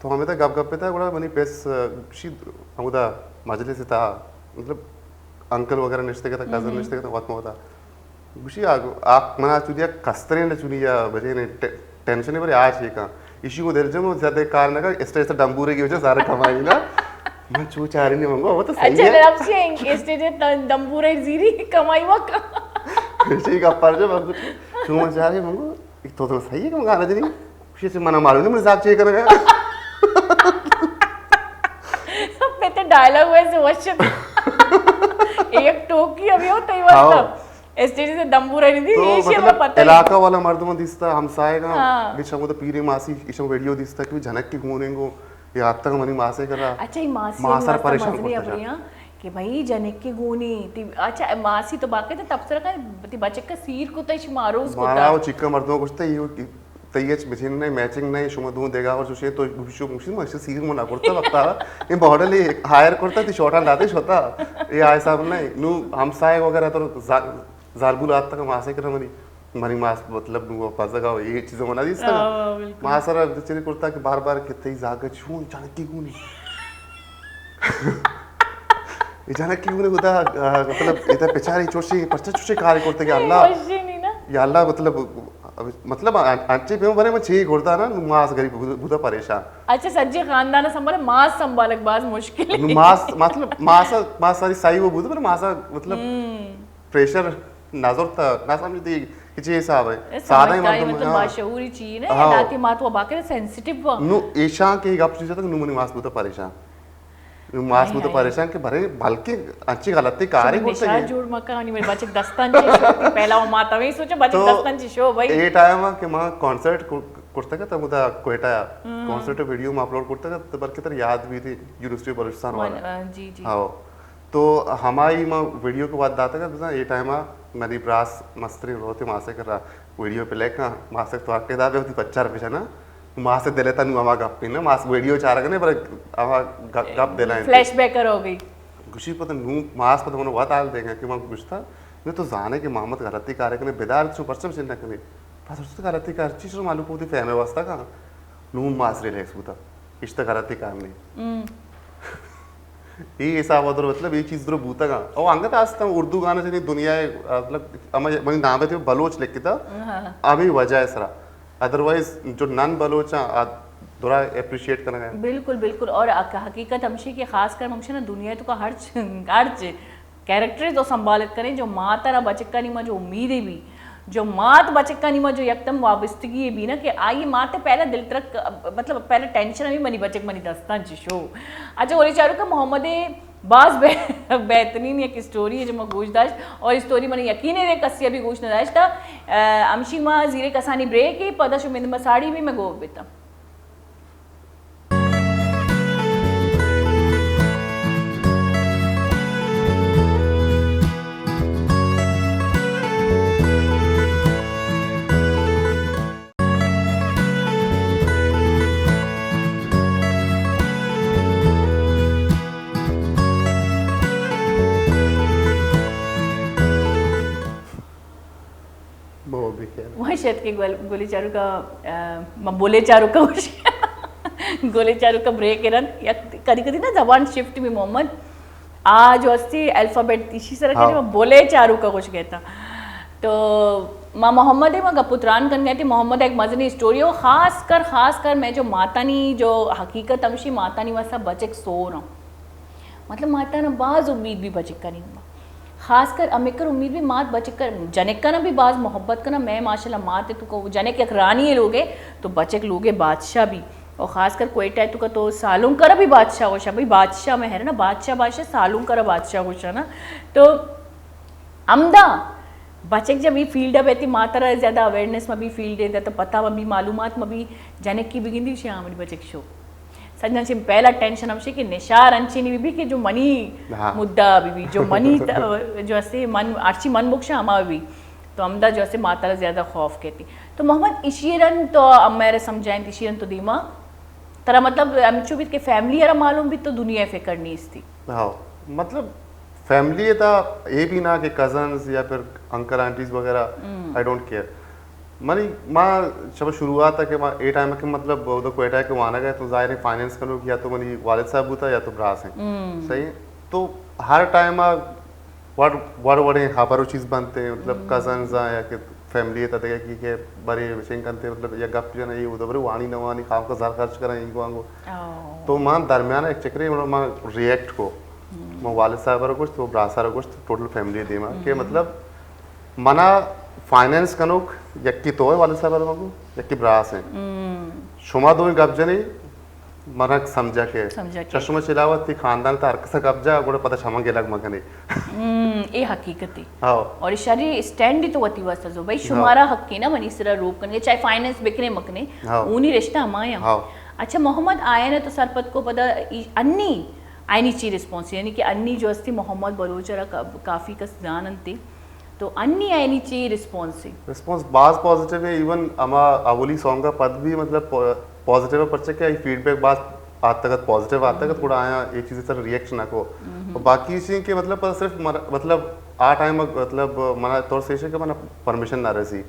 تو ہمیں تا گپ گپ پتا، گڑا منی پیس، آ، شی ہمودا مجلس تا، مطلب، انکل وغیرہ نشتگ اتاں، کزن ہم۔ نشتگ اتاں، وت ما وتا۔ گوشی آ، آ، من آ چودیا کسترین چونی یا بجے نے ٹے-، ٹینشن برے آ چی کاں۔ ایشی کو دل جمو زیادہ کار نہ کر، اسٹیج سے ڈمبورے کی وجہ سارا کمائی نا۔ من چو چاری نے منگو، وہ تو صحیح اچھا، ہے۔ لفظ یہ اسٹیج سے دمبورے زیری کمائی وقت۔ ایشی کا پر جو منگو، چو من چاری منگو، ایک تو تو صحیح ہے کہ من گانا جنی۔ ایشی سے منا معلوم نہیں، من زاگ چی کرنا۔ پہ تے ڈائلاگ ویسے وش۔ ایک ٹوکی ابھی ہوتا ہی ہاؤ۔ واسطہ۔ اسٹیج سے دمبورا نہیں دی، تو ایشی مطلب پتہ نہیں۔ علاقہ والا مردم دیستا، ہمسائے گا، ہاں۔ بیچ ہمو تو پیری ماسی، ایشم ویڈیو دیستا کہ جنک کی گونیں گو، یا آتا منی ماسے کرا۔ اچھا، یہ ماسی ماسر واسطہ پریشان مزنی کرتا ابریاں کہ بھائی جنک کی گونی، تی، اچھا، ماسی تو باقی تو تبصرہ کر، تی بچک کا سیر کو تو ایشی ماروز کو مارا تا۔ وہ چکا مردم گوشتا، یہ تئی ہچ مچین نہ، میچنگ نہ، شما دو دیگا اور چوشے تو گوشو، گوشی ما سیر منا کرتا وقتا، اے ماڈل ہائر کرتا، تی شارٹاں داتے شوتا، اے آئے صاحب نہ۔ نو ہمسائے وغیرہ تو زا-، زاربول آتا کہ ماسے کرا منی، منی ماس مطلب نو پزگا، اے چیز منا دیستا۔ ہاں، بالکل۔ ما سر چری کرتا کہ بار بار کہ تئی زاگا چون جانکی گونی۔ اے جانا کیوں نے خدا، آ، مطلب، اے تا پچاری چوشی، پرچہ چوشی کاری کرتے کہ اللہ، وشی نہیں نا۔ یا اللہ، مطلب، مطلب، آ-، انچے پہ بنے من چی کرتا نا، نو ماس غریب بودا، بودا پریشان۔ اچھا، سجی خاندان سنبھالے، ماس سنبھالک باز مشکل ہے۔ نو ماس، مطلب، ماس، ماس ساری سائی وہ بودا، پر ماس، مطلب، ہم۔ پریشر نظر تا، نہ سمجھتی کہ چی حساب ہے۔ اے سادہ ہی سمجھداری مردم، مطلب، ہاں۔ باشعوری چیز ہے، ہاں۔ داتی مات وہ باقی سینسیٹیو وہ۔ نو ایشان کے گپ چیز تک نو منی ماس بودا پریشان۔ نوں ماس بوت پریشان کہ برے بلکیں انچیں غلطیں کارے کرتگ۔ نشہ جوڑ مکن، نی منی بچک دستاں چی شو۔ پہلا وہ مات ہمیں سوچا، بچک تو دستاں چی شو بھائی۔ اے ٹائم کہ ما کانسرٹ کرتگ ات ہمودا کوئٹہ ءَ، کانسرٹ ویڈیو ما اپلوڈ کرتگ ات، بلکہ ترا یاد بیت یونیورسٹی بلوچستان والا۔ جی، جی۔ ہاں۔ تو ہمائی ما ویڈیو کو وت داتگ ات، بزاں اے ٹائم ءَ منی براس مستریں روت ماسے کرا ویڈیو پلے کن، ماسے تو حق ادا بے وتی پچار بجنا۔ ماس دل ءَ تاں نوں ہما گپ نہ، ماس ویڈیو چارگ نہ، بلے ہما گ-، گپ دل ءَ انت۔ فلیش بیک ہو گئی۔ گوشی پتہ نوں ماس پتہ من وت حال دیگا کہ من گوشتا، نہ تو زانے کہ محمد غلطی کارے کنے، بدار چو پرچم چنڈ کنے۔ پس تو غلطی کار چی شروع معلوم ہوتی فہمے واسطہ کا۔ نوں ماس ریلیکس بوتا۔ اشتا غلطی کار نہیں۔ ہم۔ اے حساب ءَ در مطلب اے چیز در بوتگ۔ او انگت است اردو گانا چنی دنیا ءَ، مطلب ہمے منی نام ءَ بلوچ لکھتا۔ ہاں۔ ہمے وجہ ءِ سرا۔ ادروائز جو نان بلوچاں آ درا اپریشیٹ کنگ ءَ۔ بالکل، بالکل۔ اور حق-، حقیقت ہمشی کہ خاص کر ہمشی نا دنیا تو کا ہرچ، ہرچ کریکٹرز تو سنبھالت کریں جو مات ءَ را بچکانی ما جو امیدے بی، جو مات بچکانی ما جو یکدم وابستگی بی نا کہ آئی مات پہلا دل ترک، مطلب پہلا ٹینشن ہمیں منی بچک منی دستان چی شو۔ اچھا، اولی چارو کا محمد باز بہ-، بہترین یک اسٹوری ہے جو ما گوش داشت، اور اسٹوری منی یقین ہے کسی ابھی گوش نہ داشتا۔ آ، ہمشی ما زیرے کسانی بریک ہے، پدا شو مند مساڑی بھی میں گو بیتا۔ بابا بے خیال۔ وش ات کہ گل-، گلی چاروکا، آ، ما بولے چاروکا گوش۔ گلی چاروکا بریک رند۔ یک کدی کدی نا زبان شفٹ بھی محمد۔ آ جو استی الفابیٹ ایشی سر کے ہاں۔ ما بولے چاروکا گوش گئے تھا۔ تو ما محمد ء ما گپ و تران کنگ ء ات، محمد ء یک مزنیں اسٹوری ء، خاص کر، خاص کر مئے جو ماتانی جو حقیقت ہمشی، ماتانی واسطہ بچک سور ہاں۔ مطلب، ماتانا باز امید بی بچکانی، خاص کر ہمکر امید بی مات بچک کر، جنکانا بی باز محبت کنا۔ مئے ماشاءاللہ مات ء تو کو جنک یک رانی ء لوگ ء، تو بچک لوگ ء بادشاہ بی۔ اور خاص کر کوئٹہ ء تو کا تو سالونکر بی بادشاہ گوشا، بھئی بادشاہ مہر نا، بادشاہ، بادشاہ سالونکر بادشاہ گوشا نا۔ تو ہمدا بچک جب ای فیلڈ ء بیتی، ماترا زیادہ اویئرنیس مبی، فیلڈ ء زیادہ پتہ مبی، معلومات مبی، جنکی بگندی شی آمنی بچک شو۔ سجنا چہ پہلا ٹینشن ہمشی کہ نشار انچینی بی بی کہ جو منی ہاں۔ مدعا بی بی، جو منی ت-، جو اسے من، ہرچی من بکشاں ہما بی بی۔ تو ہمدا جو اسے ماترا زیادہ خوف کیتی۔ تو محمد اشی رن تو امیر سمجھائیں، اشی رن تو دیما ترا مطلب ہمچو بیت کہ فیملی ء را معلوم بیت تو دنیا ء فکر نیستی۔ ہاں، مطلب فیملی ء تا اے بھی نہ کہ کزنز یا پھر انکل آنٹیز وغیرہ، ہم۔ I don't care. منی ما شب شروعات ء کہ ما اے ٹائم ء کہ مطلب ادھر کوئٹہ ء کہ وانگ ء تو ظاہر ہے فائنینس کنوک یا تو منی والد صاحب بوتا یا تو براس ہیں۔ ہم۔ صحیح ہے؟ تو ہر ٹائم ء وڑ، وڑ وڑیں خبر و چیز بنتے، مطلب، ہم۔ کزنز آں یا کہ فیملی تا دگہ کی کہ بری وشنگ کنتے، مطلب، یا گپ جن، یہ ادھر بری وانی نہ وانی، خام کا زر خرچ کریں، اینگو آنگو۔ او۔ تو مان درمیان ایک چکرے، مطلب، مان ریئیکٹ کو۔ ہم۔ من والد صاحب رو گوشت، تو براسا رو گوشت، ٹوٹل فیملی دیما کہ ہم۔ مطلب، منا فائنینس کنوک یکی تو ہے والد صاحب رو مگو، یکی براس ہیں۔ ہم۔ شما دو گپ جنی، منا سمجھا کہ سمجھا کہ۔ چشمہ چلاوت تی خاندان تا ہر کسا گپ جا، گڑا پدا شما گلگ مکنے۔ ہم، اے حقیقت ہے۔ ہاں۔ اور شری اسٹینڈ تو وتی واسطہ زو بھائی، ہاں۔ شمارا حق ہے نا منی سرا روک کنگے، چاہے فائنینس بکنے مکنے، ہاں۔ اونی رشتہ ہمایا۔ ہاں۔ اچھا محمد آیا نا تو سرپد کو پدا ای-، انی آئینی چی ریسپانس، یعنی کہ انی جو استی محمد بلوچ را کا-، کافی کس زاننتی۔ تو انی آئینی چی ریسپانس ہے؟ ریسپانس باز پازیٹیو ہے، ایون ہما اولی سانگ کا پد بھی مطلب پا-، پازیٹیو ہے، پرچہ کہ آئی فیڈ بیک باز آتکت، پازیٹیو آتکت، ہم۔ گڑا آیا اے چیز سر ریئیکٹ نہ کو۔ ہم۔ اور باقی چیز کہ مطلب پتہ صرف مر-، مطلب آ ٹائم مطلب منا طور سے کہ منا پرمیشن نہ رسی۔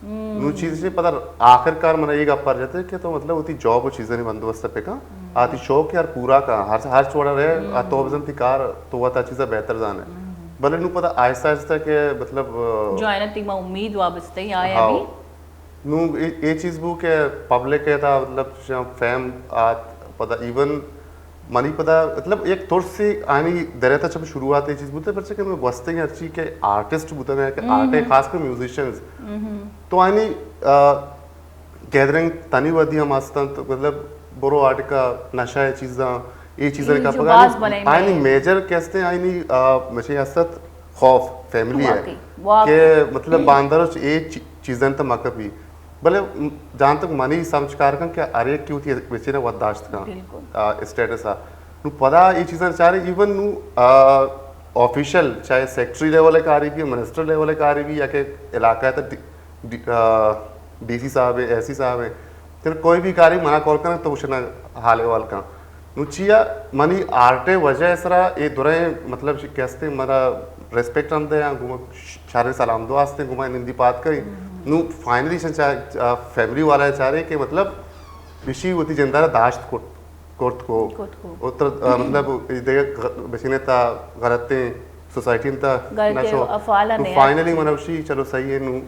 ہم۔ نو چیز سے پتہ آخر کار منا یہ گپ پر جاتے کہ تو مطلب ہوتی جاب و چیزیں بندوبست پہ کا، ہم۔ آتی شوق یار پورا کا، ہر، ہر چوڑا رہے، ہم۔ آ تو بزن تی کار تو وتا چیزا بہتر زانے۔ ہم۔ بلے نو پتہ آہستہ آہستہ کہ مطلب، آ، جو آئینہ تی ما امید وابستہ ہی آیا ہاؤ۔ بھی۔ نو اے، اے چیز بو کہ پبلک ہے تا مطلب فیم آت پتہ ایون منی پدا مطلب یک ترسی آنی درے تا چپ شروعات اے چیز بوتا، پرچہ کہ میں گوستگیں ہرچی کہ آرٹسٹ بوتا گئے کہ آرٹ ہے، ہم۔ خاص کر میوزیشنز۔ ہم۔ تو آنی، آ، گیدرنگ تنی ودی ہم ہستن تو مطلب برو آرٹ کا نشہ ہے چیزاں، اے چیزاں اے کا جو پکا باز بنے آنی میں۔ میجر کہ ہستے آنی، آ، مچے ہست خوف فیملی ہے واقعی، واقعی۔ کہ مطلب باندروچ اے چی-، چیزاں تا مکپی۔ بلے جہاں تک منی سمجھ کار کن کہ ہر یک کی ہوتی وچی نا وت داشت کن، بالکل۔ آ، اسٹیٹس آ۔ نو پدا اے چیزاں چارے، ایون نو، آ، آفیشل، چاہے سیکرٹری لیول کاری بھی، منسٹر لیول کاری بھی، یا کہ علاقہ تا ڈی-، ڈی-، آ، ڈی سی صاحب ہیں، ایس سی صاحب ہیں، پھر کوئی بھی کاری منا کال کرن تو اشنا حال احوال کن۔ نو چیا منی آرٹ وجہ سرا اے دریں مطلب کہ ہستے منا ریسپیکٹ ہم دے، گوما شر سلام دعا ہستے، گوما نندی پات کئی۔ ہم۔ نو فائنلی چا-، چا-، فیملی والا چارے کہ مطلب بشی وتی جندارا داشت کرت، کرت کو۔ کرت کو۔ اتر، آ، مطلب دگہ غ-، بچینے تا غلطیں سوسائٹی تا غلطیں نشو۔ افعالا نو نہیں فائنلی آتی۔ منا وشی چلو صحیح ہے نو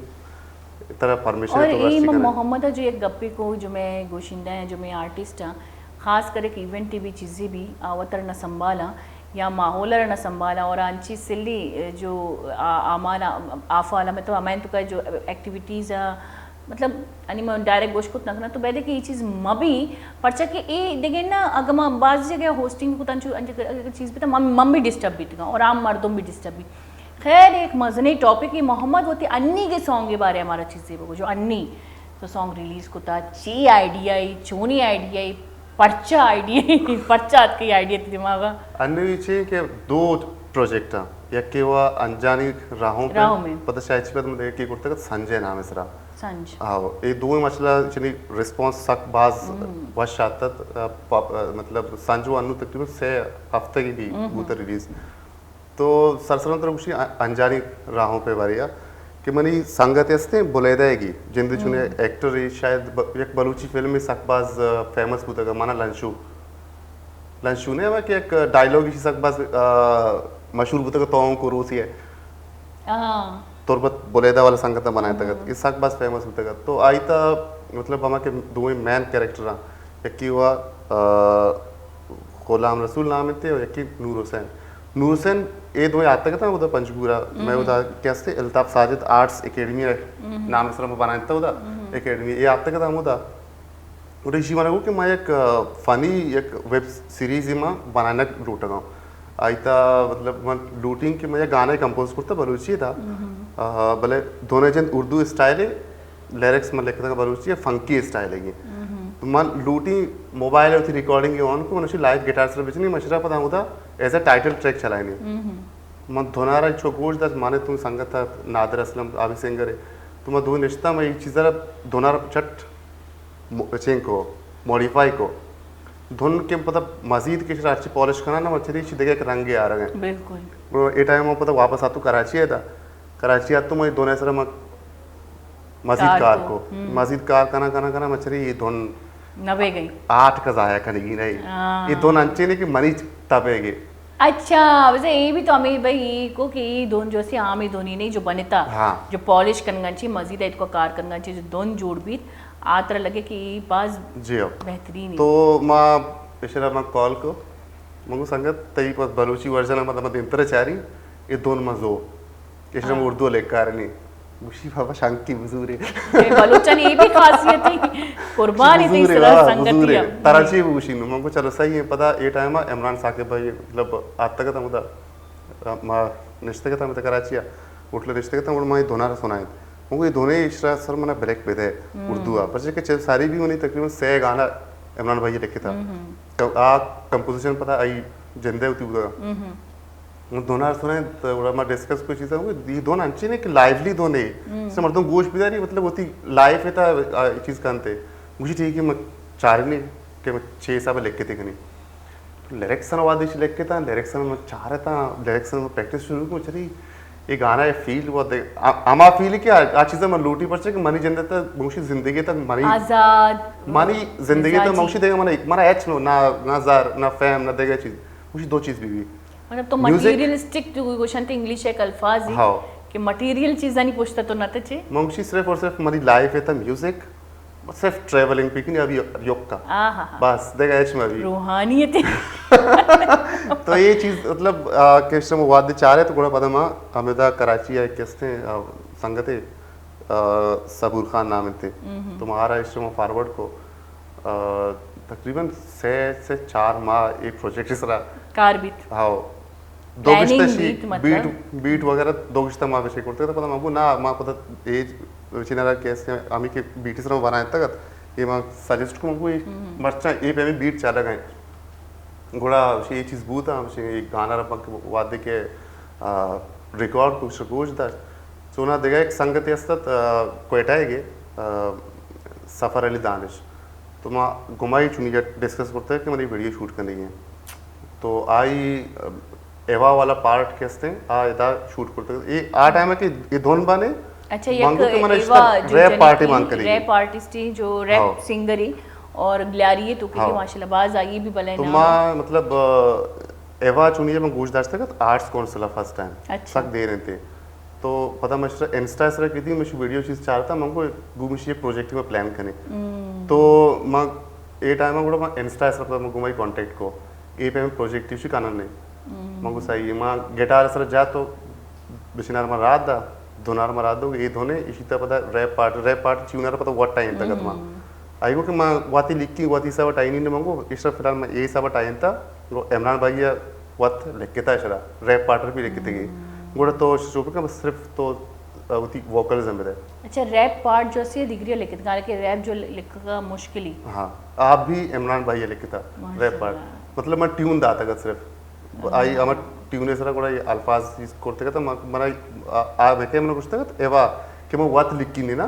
ترا پرمیشن اور تو اے رسی من کنے۔ محمد جو یک گپی کو جو میں گوشندہ ہیں، جو میں آرٹسٹ ہیں، خاص کر ایک ایونٹ بھی چیزیں بھی آ وتر نہ سنبھالا یا ماحول نہ سنبھالا اور انچی سلی جو آ-، آمال آ-، آفال ہمیں تو ہمیں تو کا جو ایکٹیویٹیز آ، مطلب، یعنی من ڈائریکٹ گوش کت نہ کناں، تو بیدے کہ اے چیز مہ بی، پرچا کہ اے دگہ نا، اگہ ما بعض جگہ ہوسٹنگ کتاں چو انچ چیز بیتا، من، من بھی ڈسٹرب بیتگاں اور عام مردم بھی ڈسٹرب بی۔ خیر، ایک مزنیں ٹاپک ہے، محمد وتی انی کے سانگ کے بارے ہمارا چیزیں بگو، جو انی تو سانگ ریلیز کتا، چی آئیڈیا ہے، چونی آئیڈیا ہے، پرچا آئیڈیا ہے، پرچا اتکئی آئیڈیا تی دماغا؟ انی چی کہ دو پروجیکٹ ہیں، یک کہ وہ انجانی راہوں پہ، راہوں میں۔ پتہ شاید چی پتہ مجھے کی کرتے کہ سنجے نام ہے سرا۔ سنج۔ ہاں، اے دوئیں ماشاءاللہ چنی ریسپانس سک باز ہم۔ وش آتت، آ، پاپ-، آ، مطلب سنج و انو تقریباً سے ہفتے کی بھی ہم۔ بوتا ریلیز۔ تو سرسرم تر گوشی ا-، انجانی راہوں پہ باریا کہ منی سنگت ہستے بلیدہ گی، جندے چونے ہم۔ ایکٹر ہی شاید ب-، یک بلوچی فلم سک باز، آ، فیمس بوتا گا، مانا لنشو۔ لنشو نے ہمیں کہ ایک ڈائیلاگ ہی سک باز، آ، مشہور بوتا گا، تو کو روسی ہے۔ ہاں۔ تربت بلیدہ والا سنگت ءَ بنائینتگ ات۔ اے سک باز فیمس بوتگ ات۔ تو آئی تھا مطلب ہما کہ دوئیں مین کریکٹر اَنت، یکے وا، آ، غلام رسول نام انت ءُ یکے نور حسین۔ نور حسین اے دوئیں آتگ اتاں اودا پنجگور ءَ۔ مئے اودا کہ است الطاف ساجد آرٹس اکیڈمی ءِ نام ءِ سرا ما بنائینتگ اودا اکیڈمی۔ اے آتگ اتاں اودا۔ اور ایشی منا گو کہ ما یک، آ، فنی یک ویب سیریز ما بنانگ لوٹگاں۔ آئی تھا مطلب من لوٹیں کہ من یک گانا کمپوز کرتا بلوچی تھا۔ آ، بلے دونوں جند اردو اسٹائل ہے، لیرکس من لکھتا بلوچی ہے، فنکی اسٹائل ہے یہ۔ تو من لوٹیں موبائل ءَ وتی ریکارڈنگ آن کو، من اسی لائیو گٹار سر بچنی، مشرا پدا اودا ایز اے ٹائٹل ٹریک چلائنی۔ من دھنارا چو گوش داشت، مانے تو سنگت ءَ نادر اسلم آبی سنگر ہے۔ تو من دو نشتا، من یہ چیزا را دھنارا چٹ م-، چین کو، ماڈیفائی کو۔ دھن کہ پدا مزید کہ ہرچی پالش کناں نا، مچھری چی دگہ یک رنگے آرگ ءَ۔ بالکل۔ گڑا اے ٹائم ءَ پدا واپس آتو کراچی ءَ تھا۔ کراچی آتو من دھن ءِ سرا من مزید کار کار کو۔ کو۔ مزید کار کناں، کناں، کناں، مچھری یہ دھن نہ بہ گئی۔ آرٹ کا ضائع کنگی نہیں۔ ہاں۔ یہ دھن انچے نے کہ منی تبے گے۔ اچھا، ویسے اے بھی تو ہمیں بھئی اے کو کہ اے دھن جو سے عام اے دھن ہی نہیں جو بنتا، ہاں۔ جو پالش کنگا چی، مزید ایت کو کار کنگا چی، جو دھن جوڑ بیت، آ ترا لگے کہ اے باز جی ہو۔ بہترین اے۔ تو ما اشرا ما کال کو، من گو سنگت تئی پس بلوچی ورژن ہم ما دیمتر چاری، اے دھن ما زو۔ اشرا ہاں۔ اردو لکھارنی۔ گوشی بابا شانکی بزورے۔ اے بلوچانی اے بھی خاصیت ہے۔ قربان ہے تئی بزورے، سرا ہاں، سنگتی بزورے۔ ہے۔ ترا چی بگوشی نو؟ من گو چلو صحیح ہے، پدا اے ٹائم عمران ثاقب بھائی مطلب آتگ اتاں اودا۔ ما نشتگ اتاں ہمے کراچی ءَ، ہوٹل ءَ نشتگ اتاں، گڑا ما اے دھنارا سنائینت۔ من گو اے دھنے اشرا سر منا بریک بدے اردو ءَ، پرچہ کہ چہ ساری بھی منی تقریباً سے گانا عمران بھائی لکھتا۔ آ کمپوزیشن پدا آئی جندے ہوتی بودا۔ من دھنارا سنائینت، گڑا ما ڈسکس کو چیزا، اے دھن انچے نے کہ لائیولی دھن ہے۔ سے مردم گوش بداری، مطلب ہوتی لائف ہے تا، آ، چیز کنتے۔ گوشی ٹھیک ہے، میں چارنی کہ میں چھ حساب لکھتے کنی۔ تو لیرکس ءَ وہدے چہ لکھتاں، لیرکس ءَ من چارتاں، لیرکس ءَ من پریکٹس شروع کو چری، اے گانا اے فیل وہدے، آ، ہما فیل کہ آ، آ چیزا من لوٹی پرچہ کہ منی جند ءِ تہ، موشی زندگی ءِ تہ، منی آزاد، منی زندگی ءِ تہ، مزاجی۔ موشی دگہ من، منا ہچ نو، نہ، نہ زر، نہ فیم، نہ دگہ چیز، موشی دو چیز بھی بھی۔ مطلب تو میوزک مٹیریلسٹک جو گوشنت انگلش ایک الفاظ ہی ہاؤ۔ کہ مٹیریل چیزانی پشت تو نہ تچے۔ من گوشی صرف اور صرف منی لائف ءِ تہ میوزک، صرف ٹریولنگ پکنی ابھی یوکا۔ آہا۔ بس، دگہ ہچ مہ بی۔ روحانیت۔ تو یہ چیز، مطلب، آ، کہ شما واد چارے تو گڑا پدا ما ہمیدا کراچی ءَ کہ استیں، آ، سنگتے، آ، صبور خان نام انتے۔ تو ما آرا اشما فارورڈ کو، آ، تقریباً سے، سے چار ماہ ایک پروجیکٹ سرا کار بیت۔ ہاؤ۔ دو پلاننگ گشتہ شی بیت، مطلب۔ بیٹ، بیٹ وغیرہ دو گشتہ ما بشے کرتے، تو پدا ما گو نا، ما پدا اے چینل کہ است، ہمیں کہ بیٹ سرا بنائے تک، یہ ما سجیسٹ کو، ما گو مرچاں اے پہ ہمیں بیٹ چالا گئے۔ گڑا اے چیز بوتا، اے گانا را پک وعدے کے، آ، ریکارڈ کو، گوش داشت۔ چونا دگہ ایک سنگتے استت، آ، کوئٹہ گے، آ، سفر علی دانش۔ تو ما گمائی چونی ڈسکس کرتے کہ منی ویڈیو شوٹ کرنی ہے۔ تو آئی، آ، ایوا والا پارٹ کہ استیں، آ ادا شوٹ کرتے۔ اے آ ٹائم ہے کہ اے دھن بانے، اچھا، یک مانگو کہ من ایوا اشتا جو ریپ جنکی پارٹی مان کری۔ ریپ آرٹسٹ ہی، جو ریپ ہاں۔ سنگر ہی اور گلیاری ہے تو کہ ہاں۔ ماشاءاللہ باز آئی بھی بلے تو نام۔ ما مطلب، آ، ایوا چونی ہے من گوش داشتہ کہ آرٹس کونسل فرسٹ ٹائم۔ اچھا۔ سک دیر انتے۔ تو پدا مشرا انسٹا سرا کی دی، مشی ویڈیو چیز چارتا، من کو گو مشی ایک پروجیکٹ میں پلان کنے۔ تو ما اے ٹائم گڑا ما انسٹا سرا پدا من گو مائی کانٹیکٹ کو، اے پہ پروجیکٹ اسی کانن نے۔ من گو صحیح ہے، ما گٹار سرا جا تو بشنار ما رات دا، دھنار ما رات دو، اے دھنے، اسی تا پدا ریپ پارٹ، ریپ پارٹ چیونار پدا وٹ ٹائم تک ما۔ آئی گو کہ ما واتی لکھی، واتی سا ٹائم نے من گو، اس فی الحال ما اے سا ٹائم تا، گو عمران بھائی وت لکھتا ہے شرا، ریپ پارٹ بھی لکھتے گی۔ گڑا تو شروع کر بس صرف تو، آ، وتی ووکلزم بدے۔ اچھا، ریپ پارٹ جو سی دگری لکھت گا کہ ریپ جو لکھگا مشکلی۔ ہاں، آپ بھی عمران بھائی لکھتا ریپ پارٹ۔ مطلب میں ٹیون داتا گا صرف۔ آئی ہم ٹیون سرا گڑا یہ الفاظ چیز کرتے گا تو من، من آ، آ، میں کہ من گوشتا گا ایوا کہ من وت لکھی نہیں نا۔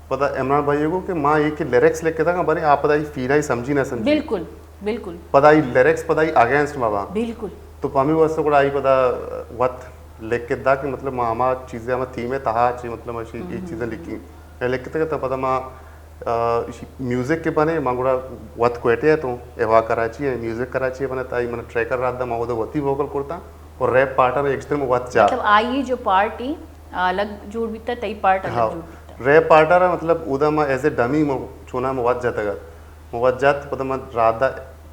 پدا عمران بھائی کو کہ ما یہ کہ لیرکس لکھتا گا بنے آپ پدا یہ فیل آئی سمجھی نہ سمجھی۔ بالکل، بالکل۔ پدا یہ لیرکس پدا یہ اگینسٹ ما با۔ بالکل۔ تو پامی واسطے گڑا آئی پدا وت لکھ کے دا کہ مطلب ما ہما چیزیں ہما تھیم ہے تہا چی مطلب اسی یہ چیزیں لکھی۔ اے لکھتے کہ پدا ما، آ، اسی میوزک کے بنے ما گڑا وت کوئٹے ہے تو ایوا کراچی ہے، میوزک کراچی ہے بنے تا آئی من ٹریکر رات دا ما وہ وتی ووکل کرتا اور ریپ پارٹنر ایک جتنے میں وت جا۔ مطلب آئی جو پارٹی الگ جوڑ بیتا، تئی پارٹ الگ ہاں۔ جوڑ بیتا۔ ریپ پارٹ ءَ را مطلب اودا ما ایز اے ڈمی ما چونا ما وت جتگ ات۔ ما وت جت، پدا ما رات دا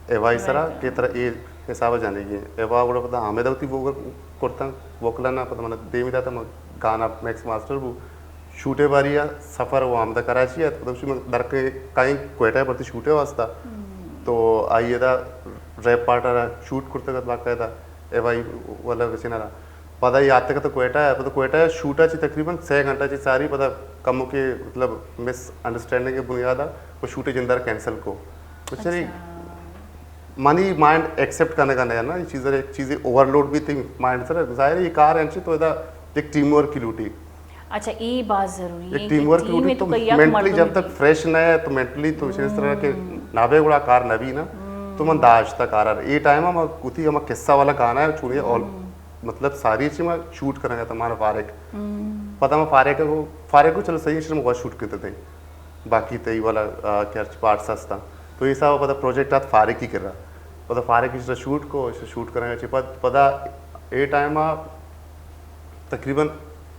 ایوائی سرا کہ ترا اے حساب ءَ جنگی ایں۔ ایوا گڑا پدا حامد ءَ وتی ووکل کرتاں، ووکل ءَ نا پدا من دیمی داتا، ما گانا میکس ماسٹر بو۔ شوٹ ءِ باری ءَ سفر و آمدہ کراچی ات، پدا گوشی من در کئیں کوئٹہ ءَ پرتی شوٹ ءِ واسطہ۔ تو آئی ادا ریپ پارٹ ءَ را شوٹ کرتگ ات باقاعدہ ایوائی والا وچن ءَ را۔ پدا اے آتک ات کوئٹہ ءَ، پدا کوئٹہ ءَ شوٹ ءَ چہ تقریباً سے گھنٹہ چہ ساری پدا کموکے مطلب مس انڈرسٹینڈنگ ءِ بنیاد ءَ وہ شوٹ ءِ جند ءَ را کینسل کو۔ بچاری منی مائنڈ ایکسپٹ کنگ ءَ نہ نا، یہ چیز ایک چیزے اوورلوڈ بھی تھی مائنڈ سر، ظاہر ہے یہ کار انچی تو ادا ایک ٹیم ورک کی لوٹی۔ اچھا، اے باز ضروری ہے ایک کہ ٹیم ورک کی ٹیم لوٹی، تو تو کئی یک مینٹلی مردم جب تک فریش نہ ہے تو مینٹلی تو اس طرح کے نابے گڑا کار نہ بھی نا، تو من داشتا کار۔ اے ٹائم ہم اتی ہم قصہ والا گانا ہے چونی، اور مطلب ساری چیز میں شوٹ کرنا تھا مانا فارغ۔ پتہ میں فارغ کو، فارغ کو چلو صحیح ہے، شروع میں شوٹ کرتے تھے۔ باقی تئی والا، آ، کہ ہرچ پارٹس ہستاں۔ تو اے حساب ءَ پدا پروجیکٹ آت فارغ ءِ کرا۔ پدا فارغ ءِ کرا شوٹ کو، شوٹ کنگ ءَ چہ پد، پدا اے ٹائم ءَ تقریباً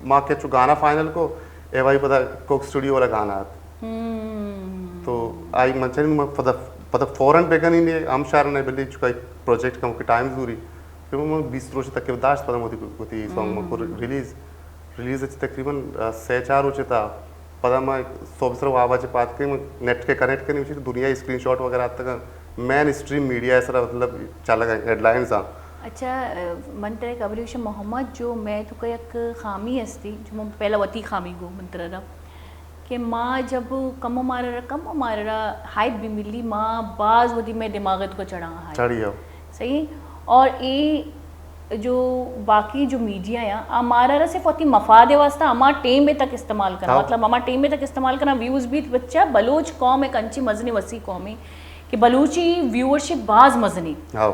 ما کہ چو گانا فائنل کو، ایوائی پدا کوک اسٹوڈیو والا گانا آت۔ تو آئی منچن ما پدا، پدا فوراً بکنی نے ہم شار نے بلی چکا پروجیکٹ کم کے ٹائم زوری۔ پھر من بیست روچ تک داشت پدا موتی، موتی سانگ ما کو ریلیز۔ ریلیز ءَ چہ تقریباً، آ، سے چار روچ ءَ تھا۔ پدا ما صبح سر واب ءَ چہ پاد کئیں، ما نیٹ کہ کنیکٹ کنی، اسی دنیا اسکرین شاٹ وغیرہ آتکا، مین اسٹریم میڈیا ءِ سرا مطلب چلگ ءَ ہیڈ لائنز آں۔ اچھا، آ، من ترا یک خبرے گوشاں محمد، جو میں تو کا یک خامی ہستی، جو من پہلا وتی خامی گو من ترا را کہ ما جب کمو مارا را، کمو مارا را ہائپ بھی ملی، ما باز ودی میں دماغ ءَ تو کا چڑھا ہائپ۔ چڑھی ہو۔ صحیح۔ اور اے جو باقی جو میڈیا یا، آ مارا را صرف وتی مفاد واسطہ ہما ٹیم ءَ تک استعمال کنا۔ ہاں۔ مطلب ہما ٹیم ءَ تک استعمال کنا، ویوز بھی بچا، بلوچ قوم ایک انچی مزنی وسیع قوم ہے کہ بلوچی ویورشپ باز مزنی۔ ہاں۔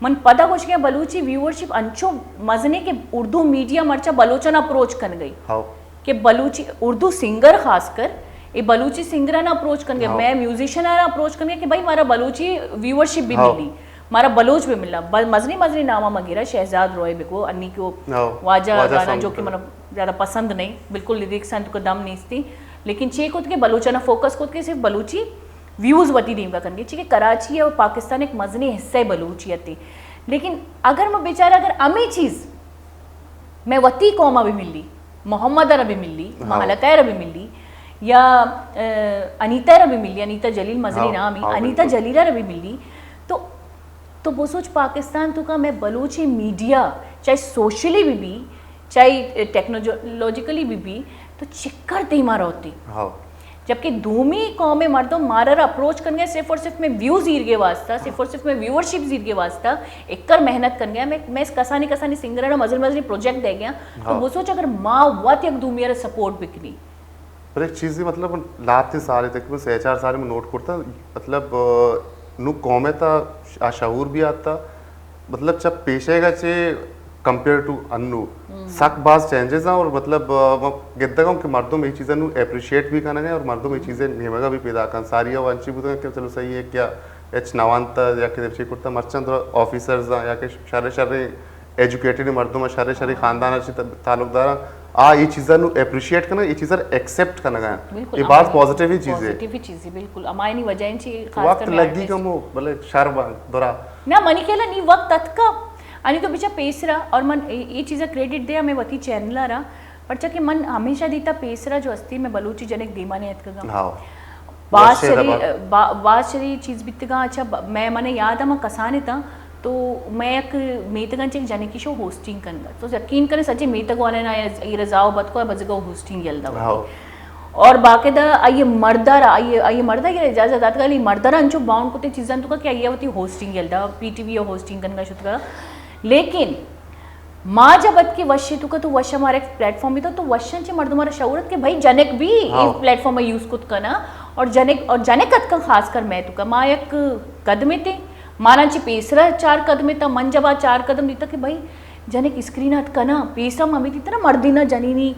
من پدا گوش گیا بلوچی ویورشپ انچو مزنے کہ اردو میڈیا مرچا بلوچن اپروچ کن گئی۔ ہاؤ۔ کہ بلوچی اردو سنگر خاص کر، اے بلوچی سنگران اپروچ کن گئے، ہاؤ۔ میں میوزیشن آرا اپروچ کن گئے کہ بھائی مارا بلوچی ویورشپ بھی ہاؤ۔ ملی، مارا بلوچ بھی ملا۔ بل-، مزنی مزنی ناما ما گرا، شہزاد روئے بکو، انی کو ہاؤ۔ واجہ واجہ گانا سانگ جو کہ کو۔ مطلب زیادہ پسند نہیں، بالکل لیریکس انت کو دم نیستی، لیکن چے کت کہ بلوچانا فوکس کت کہ صرف بلوچی ویوز وتی دیمگا کنگے، چی کہ کراچی اور پاکستان ایک مزنی حصہ ہے بلوچیت۔ لیکن اگر میں بیچارہ اگر ہمیں چیز میں وتی قوم بھی ملی، محمد را بھی ملی، ہاں۔ مہلکہ را بھی ملی، یا، آ، انیتا را بھی ملی، انیتا جلیل مزنی ہاں، نام ہے، ہاں، انیتا بالکل۔ جلیل را بھی ملی، تو تو بسوچ پاکستان تو کا میں بلوچی میڈیا چاہے سوشلی بھی بھی، چاہے ٹیکنالوجیکلی بھی بھی، تو چکر دیما روتی۔ ہاؤ۔ جبکہ دومی قوم مردم مارا را اپروچ کن گئے صرف اور صرف میں ویوز زیرگے واسطہ، صرف اور صرف میں ویورشپ زیرگے واسطہ، ایک کر محنت کن گیا۔ میں، میں اس کسانی کسانی سنگر نا مزن مزنی پروجیکٹ دے گیا۔ تو ہاؤ۔ بسوچ اگر ما وت یک دومی را سپورٹ بکنی۔ پر ایک چیزی مطلب لاتیں سالے تقریباً سے چار سال میں نوٹ کرتا، مطلب، آ، نو قوم تا آ شعور بھی آتا، مطلب چہ پیشے گا چے کمپیئر ٹو انو سک باز چینجز ہیں اور مطلب، آ، میں گدگا ہوں کہ مردم یہ چیزیں نو اپریشیٹ بھی کرنا ہے اور مردم یہ چیزیں نیمگا بھی پیدا کن ساری وہ انچی بوتا کہ چلو صحیح ہے کیا اچ نوانتا یا کہ چی کرتا مرچاں تو آفیسرز ہیں یا کہ شر شر ایجوکیٹڈ مردم، شریں شریں خاندان چ تعلق دار، آ اے چیزاں نو اپریشیٹ کنگ، اے چیزاں ایکسپٹ کنگ ء، بالکل، اے باز پازیٹیو ہی چیز ہے۔ پازیٹیو ہی چیز ہے، بالکل۔ امائنی وجہ انچی خاص وقت کر لگی کم ہو، بلے شر با درا۔ نہ، منی خیال ء نی وقت اتکا، انی تو بچا پیسرا، اور من اے، اے چیزا کریڈٹ دیا میں وتی چینل ء را، پرچا کہ من ہمیشہ دیتا پیسرا جو ہستی میں بلوچی جنک دیما نے اتکگا۔ ہاں۔ باز وشے شری، دبا۔ با-، باز شری چیز بیتگاں۔ اچھا، ب-، میں، من یاد ہے، من کسان اتاں، تو میں یک میتگاں چہ یک جنکی شو ہوسٹنگ کنگا۔ تو یقین کرے، سجے میتگ والے نا، اے رضا و بد کو بزگا ہوسٹنگ یل دا۔ ہاؤ۔ اور باقاعدہ آئی مردا را، آئی، آئی مردا یہ اجازت دات گا، آئی مردا را انچو باؤنڈ کتے چیزاں تو کا کہ آئی وتی ہوسٹنگ یل دا، پی ٹی وی ہوسٹنگ کنگا شتگا۔ لیکن ما جب اتکے وش ء توکا تو وش ء مارا یک پلیٹ فارم بیتا تو وشاں چہ مردم ء را شعور ات کہ بھئی جنک بھی اے ہاؤ۔ پلیٹ فارم ء یوز کت کنا اور جنک، اور جنک اتکن خاص کر میں توکا ما یک قدمے تے مارا چہ پیسرا چار قدمے تا من جب آ چار قدم دیتا کہ بھئی جنک اسکرین ات کنا پیسا ہمیں دیتا نا مردینا جنینی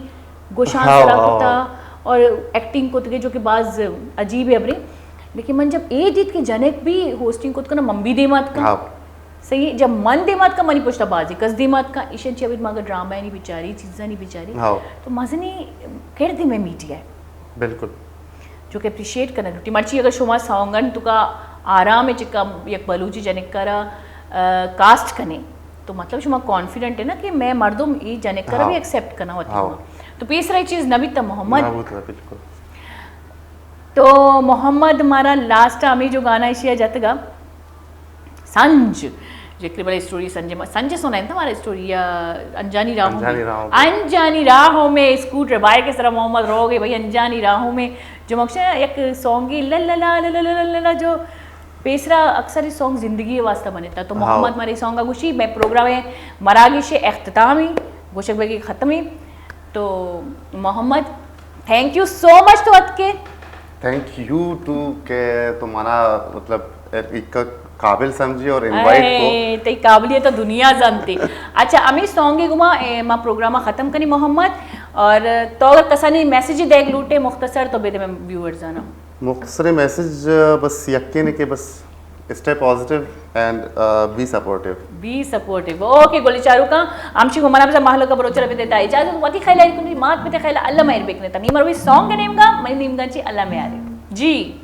گوشان ہاؤ، سرا ہاؤ۔ کتا اور ایکٹنگ کتگے جو کہ باز عجیب ہے ابری۔ لیکن من جب اے دیت کہ جنک بھی ہوسٹنگ کت کنا من بھی دیما اتکا۔ ہاؤ۔ صحیح، جب من دیما اتکاں، منی پشتا بازیں کس دیما اتکاں، ایشاں چہ ابید ما اگر ڈرامہ یانی بچاری، چیزانی بچاری، ہاؤ۔ تو مزنیں کردے مئے میڈیا ءِ۔ بالکل۔ جو کہ اپریشیٹ کنگ لوٹی۔ مرچی اگر شما سانگ ءِ توکا آرام ءَ چہ کم یک بلوچی جنکا را، آ، کاسٹ کنے، تو مطلب شما کانفیڈنٹ ہے نا کہ مئے مردم ای جنکا را، ہاؤ، بھی ایکسپٹ کنا وتی، ہاؤ۔ تو پیسرا ای چیز نہ بیتا محمد۔ نہ بوتا، بالکل۔ تو محمد مارا لاسٹ ہمے جو گانا ایشی ءَ جتگا، سنج، ذکر بلے اسٹوری سنج، سنج سنا انت ہمارا اسٹوری یا انجانی راہوں میں۔ انجانی راہوں میں۔ انجانی راہوں میں اسکوٹر بائیک ءِ سرا محمد روگ ءَ بھائی، انجانی راہوں میں جو مکشہ یک سانگے لا لا لا لا لا لا لا جو پیسرا اکثر ای سانگ زندگی ءِ واسطہ بنتا۔ تو، ہاؤ، محمد مارا ای سانگ ءَ گوشی، مئے پروگرام ءِ مراگش ءِ اختتامی، گوشگ بگی ختمی۔ تو محمد، تھینک یو سو مچ تو اتکے۔ تھینک یو ٹو کہ تو منا مطلب ایک قابل سمجھی اور انوائٹ کو۔ اے، تئی قابلیت دنیا زانتی۔ اچھا، ہمے سانگ ءَ گما، اے، ما پروگرام ختم کنی محمد، اور تو اگر کسانی میسج دیگ لوٹے مختصر تو بدے مئے ویورز آنا۔ مختصر میسج، آ، بس یکے نے کہ بس اسٹے پازیٹیو اینڈ، آ، be supportive. Be supportive. Okay, گلی چاروکاں، ہمشی گوں منا بزاں مہلوک بروچ ءَ را بدے تا اجازت، وتی خیال ءَ کنی، مات پتے خیال ءَ اللہ مہر بکنے تا۔ نی مروی سانگ ءِ نیمگا، منی نیمگا چی اللہ میارے۔ جی۔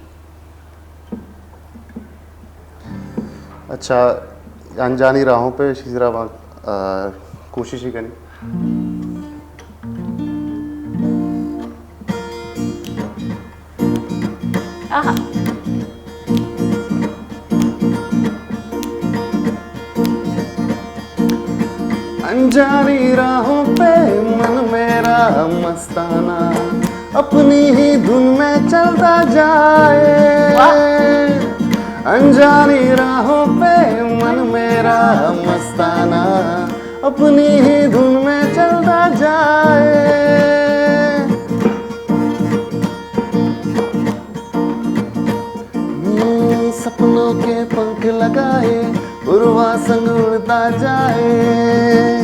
اچھا، انجانی راہوں پہ شیزرا ما، آ، کوشش ہی کنی۔ آہا۔ انجانی راہوں پہ من میرا مستانہ اپنی ہی دھن میں چلتا جائے۔ واہ۔ انجانی راہوں پہ من میرا مستانہ اپنی ہی دھن میں چلتا جائے۔ سپنوں کے پنکھ لگائے، پرواں سنگ اڑتا جائے۔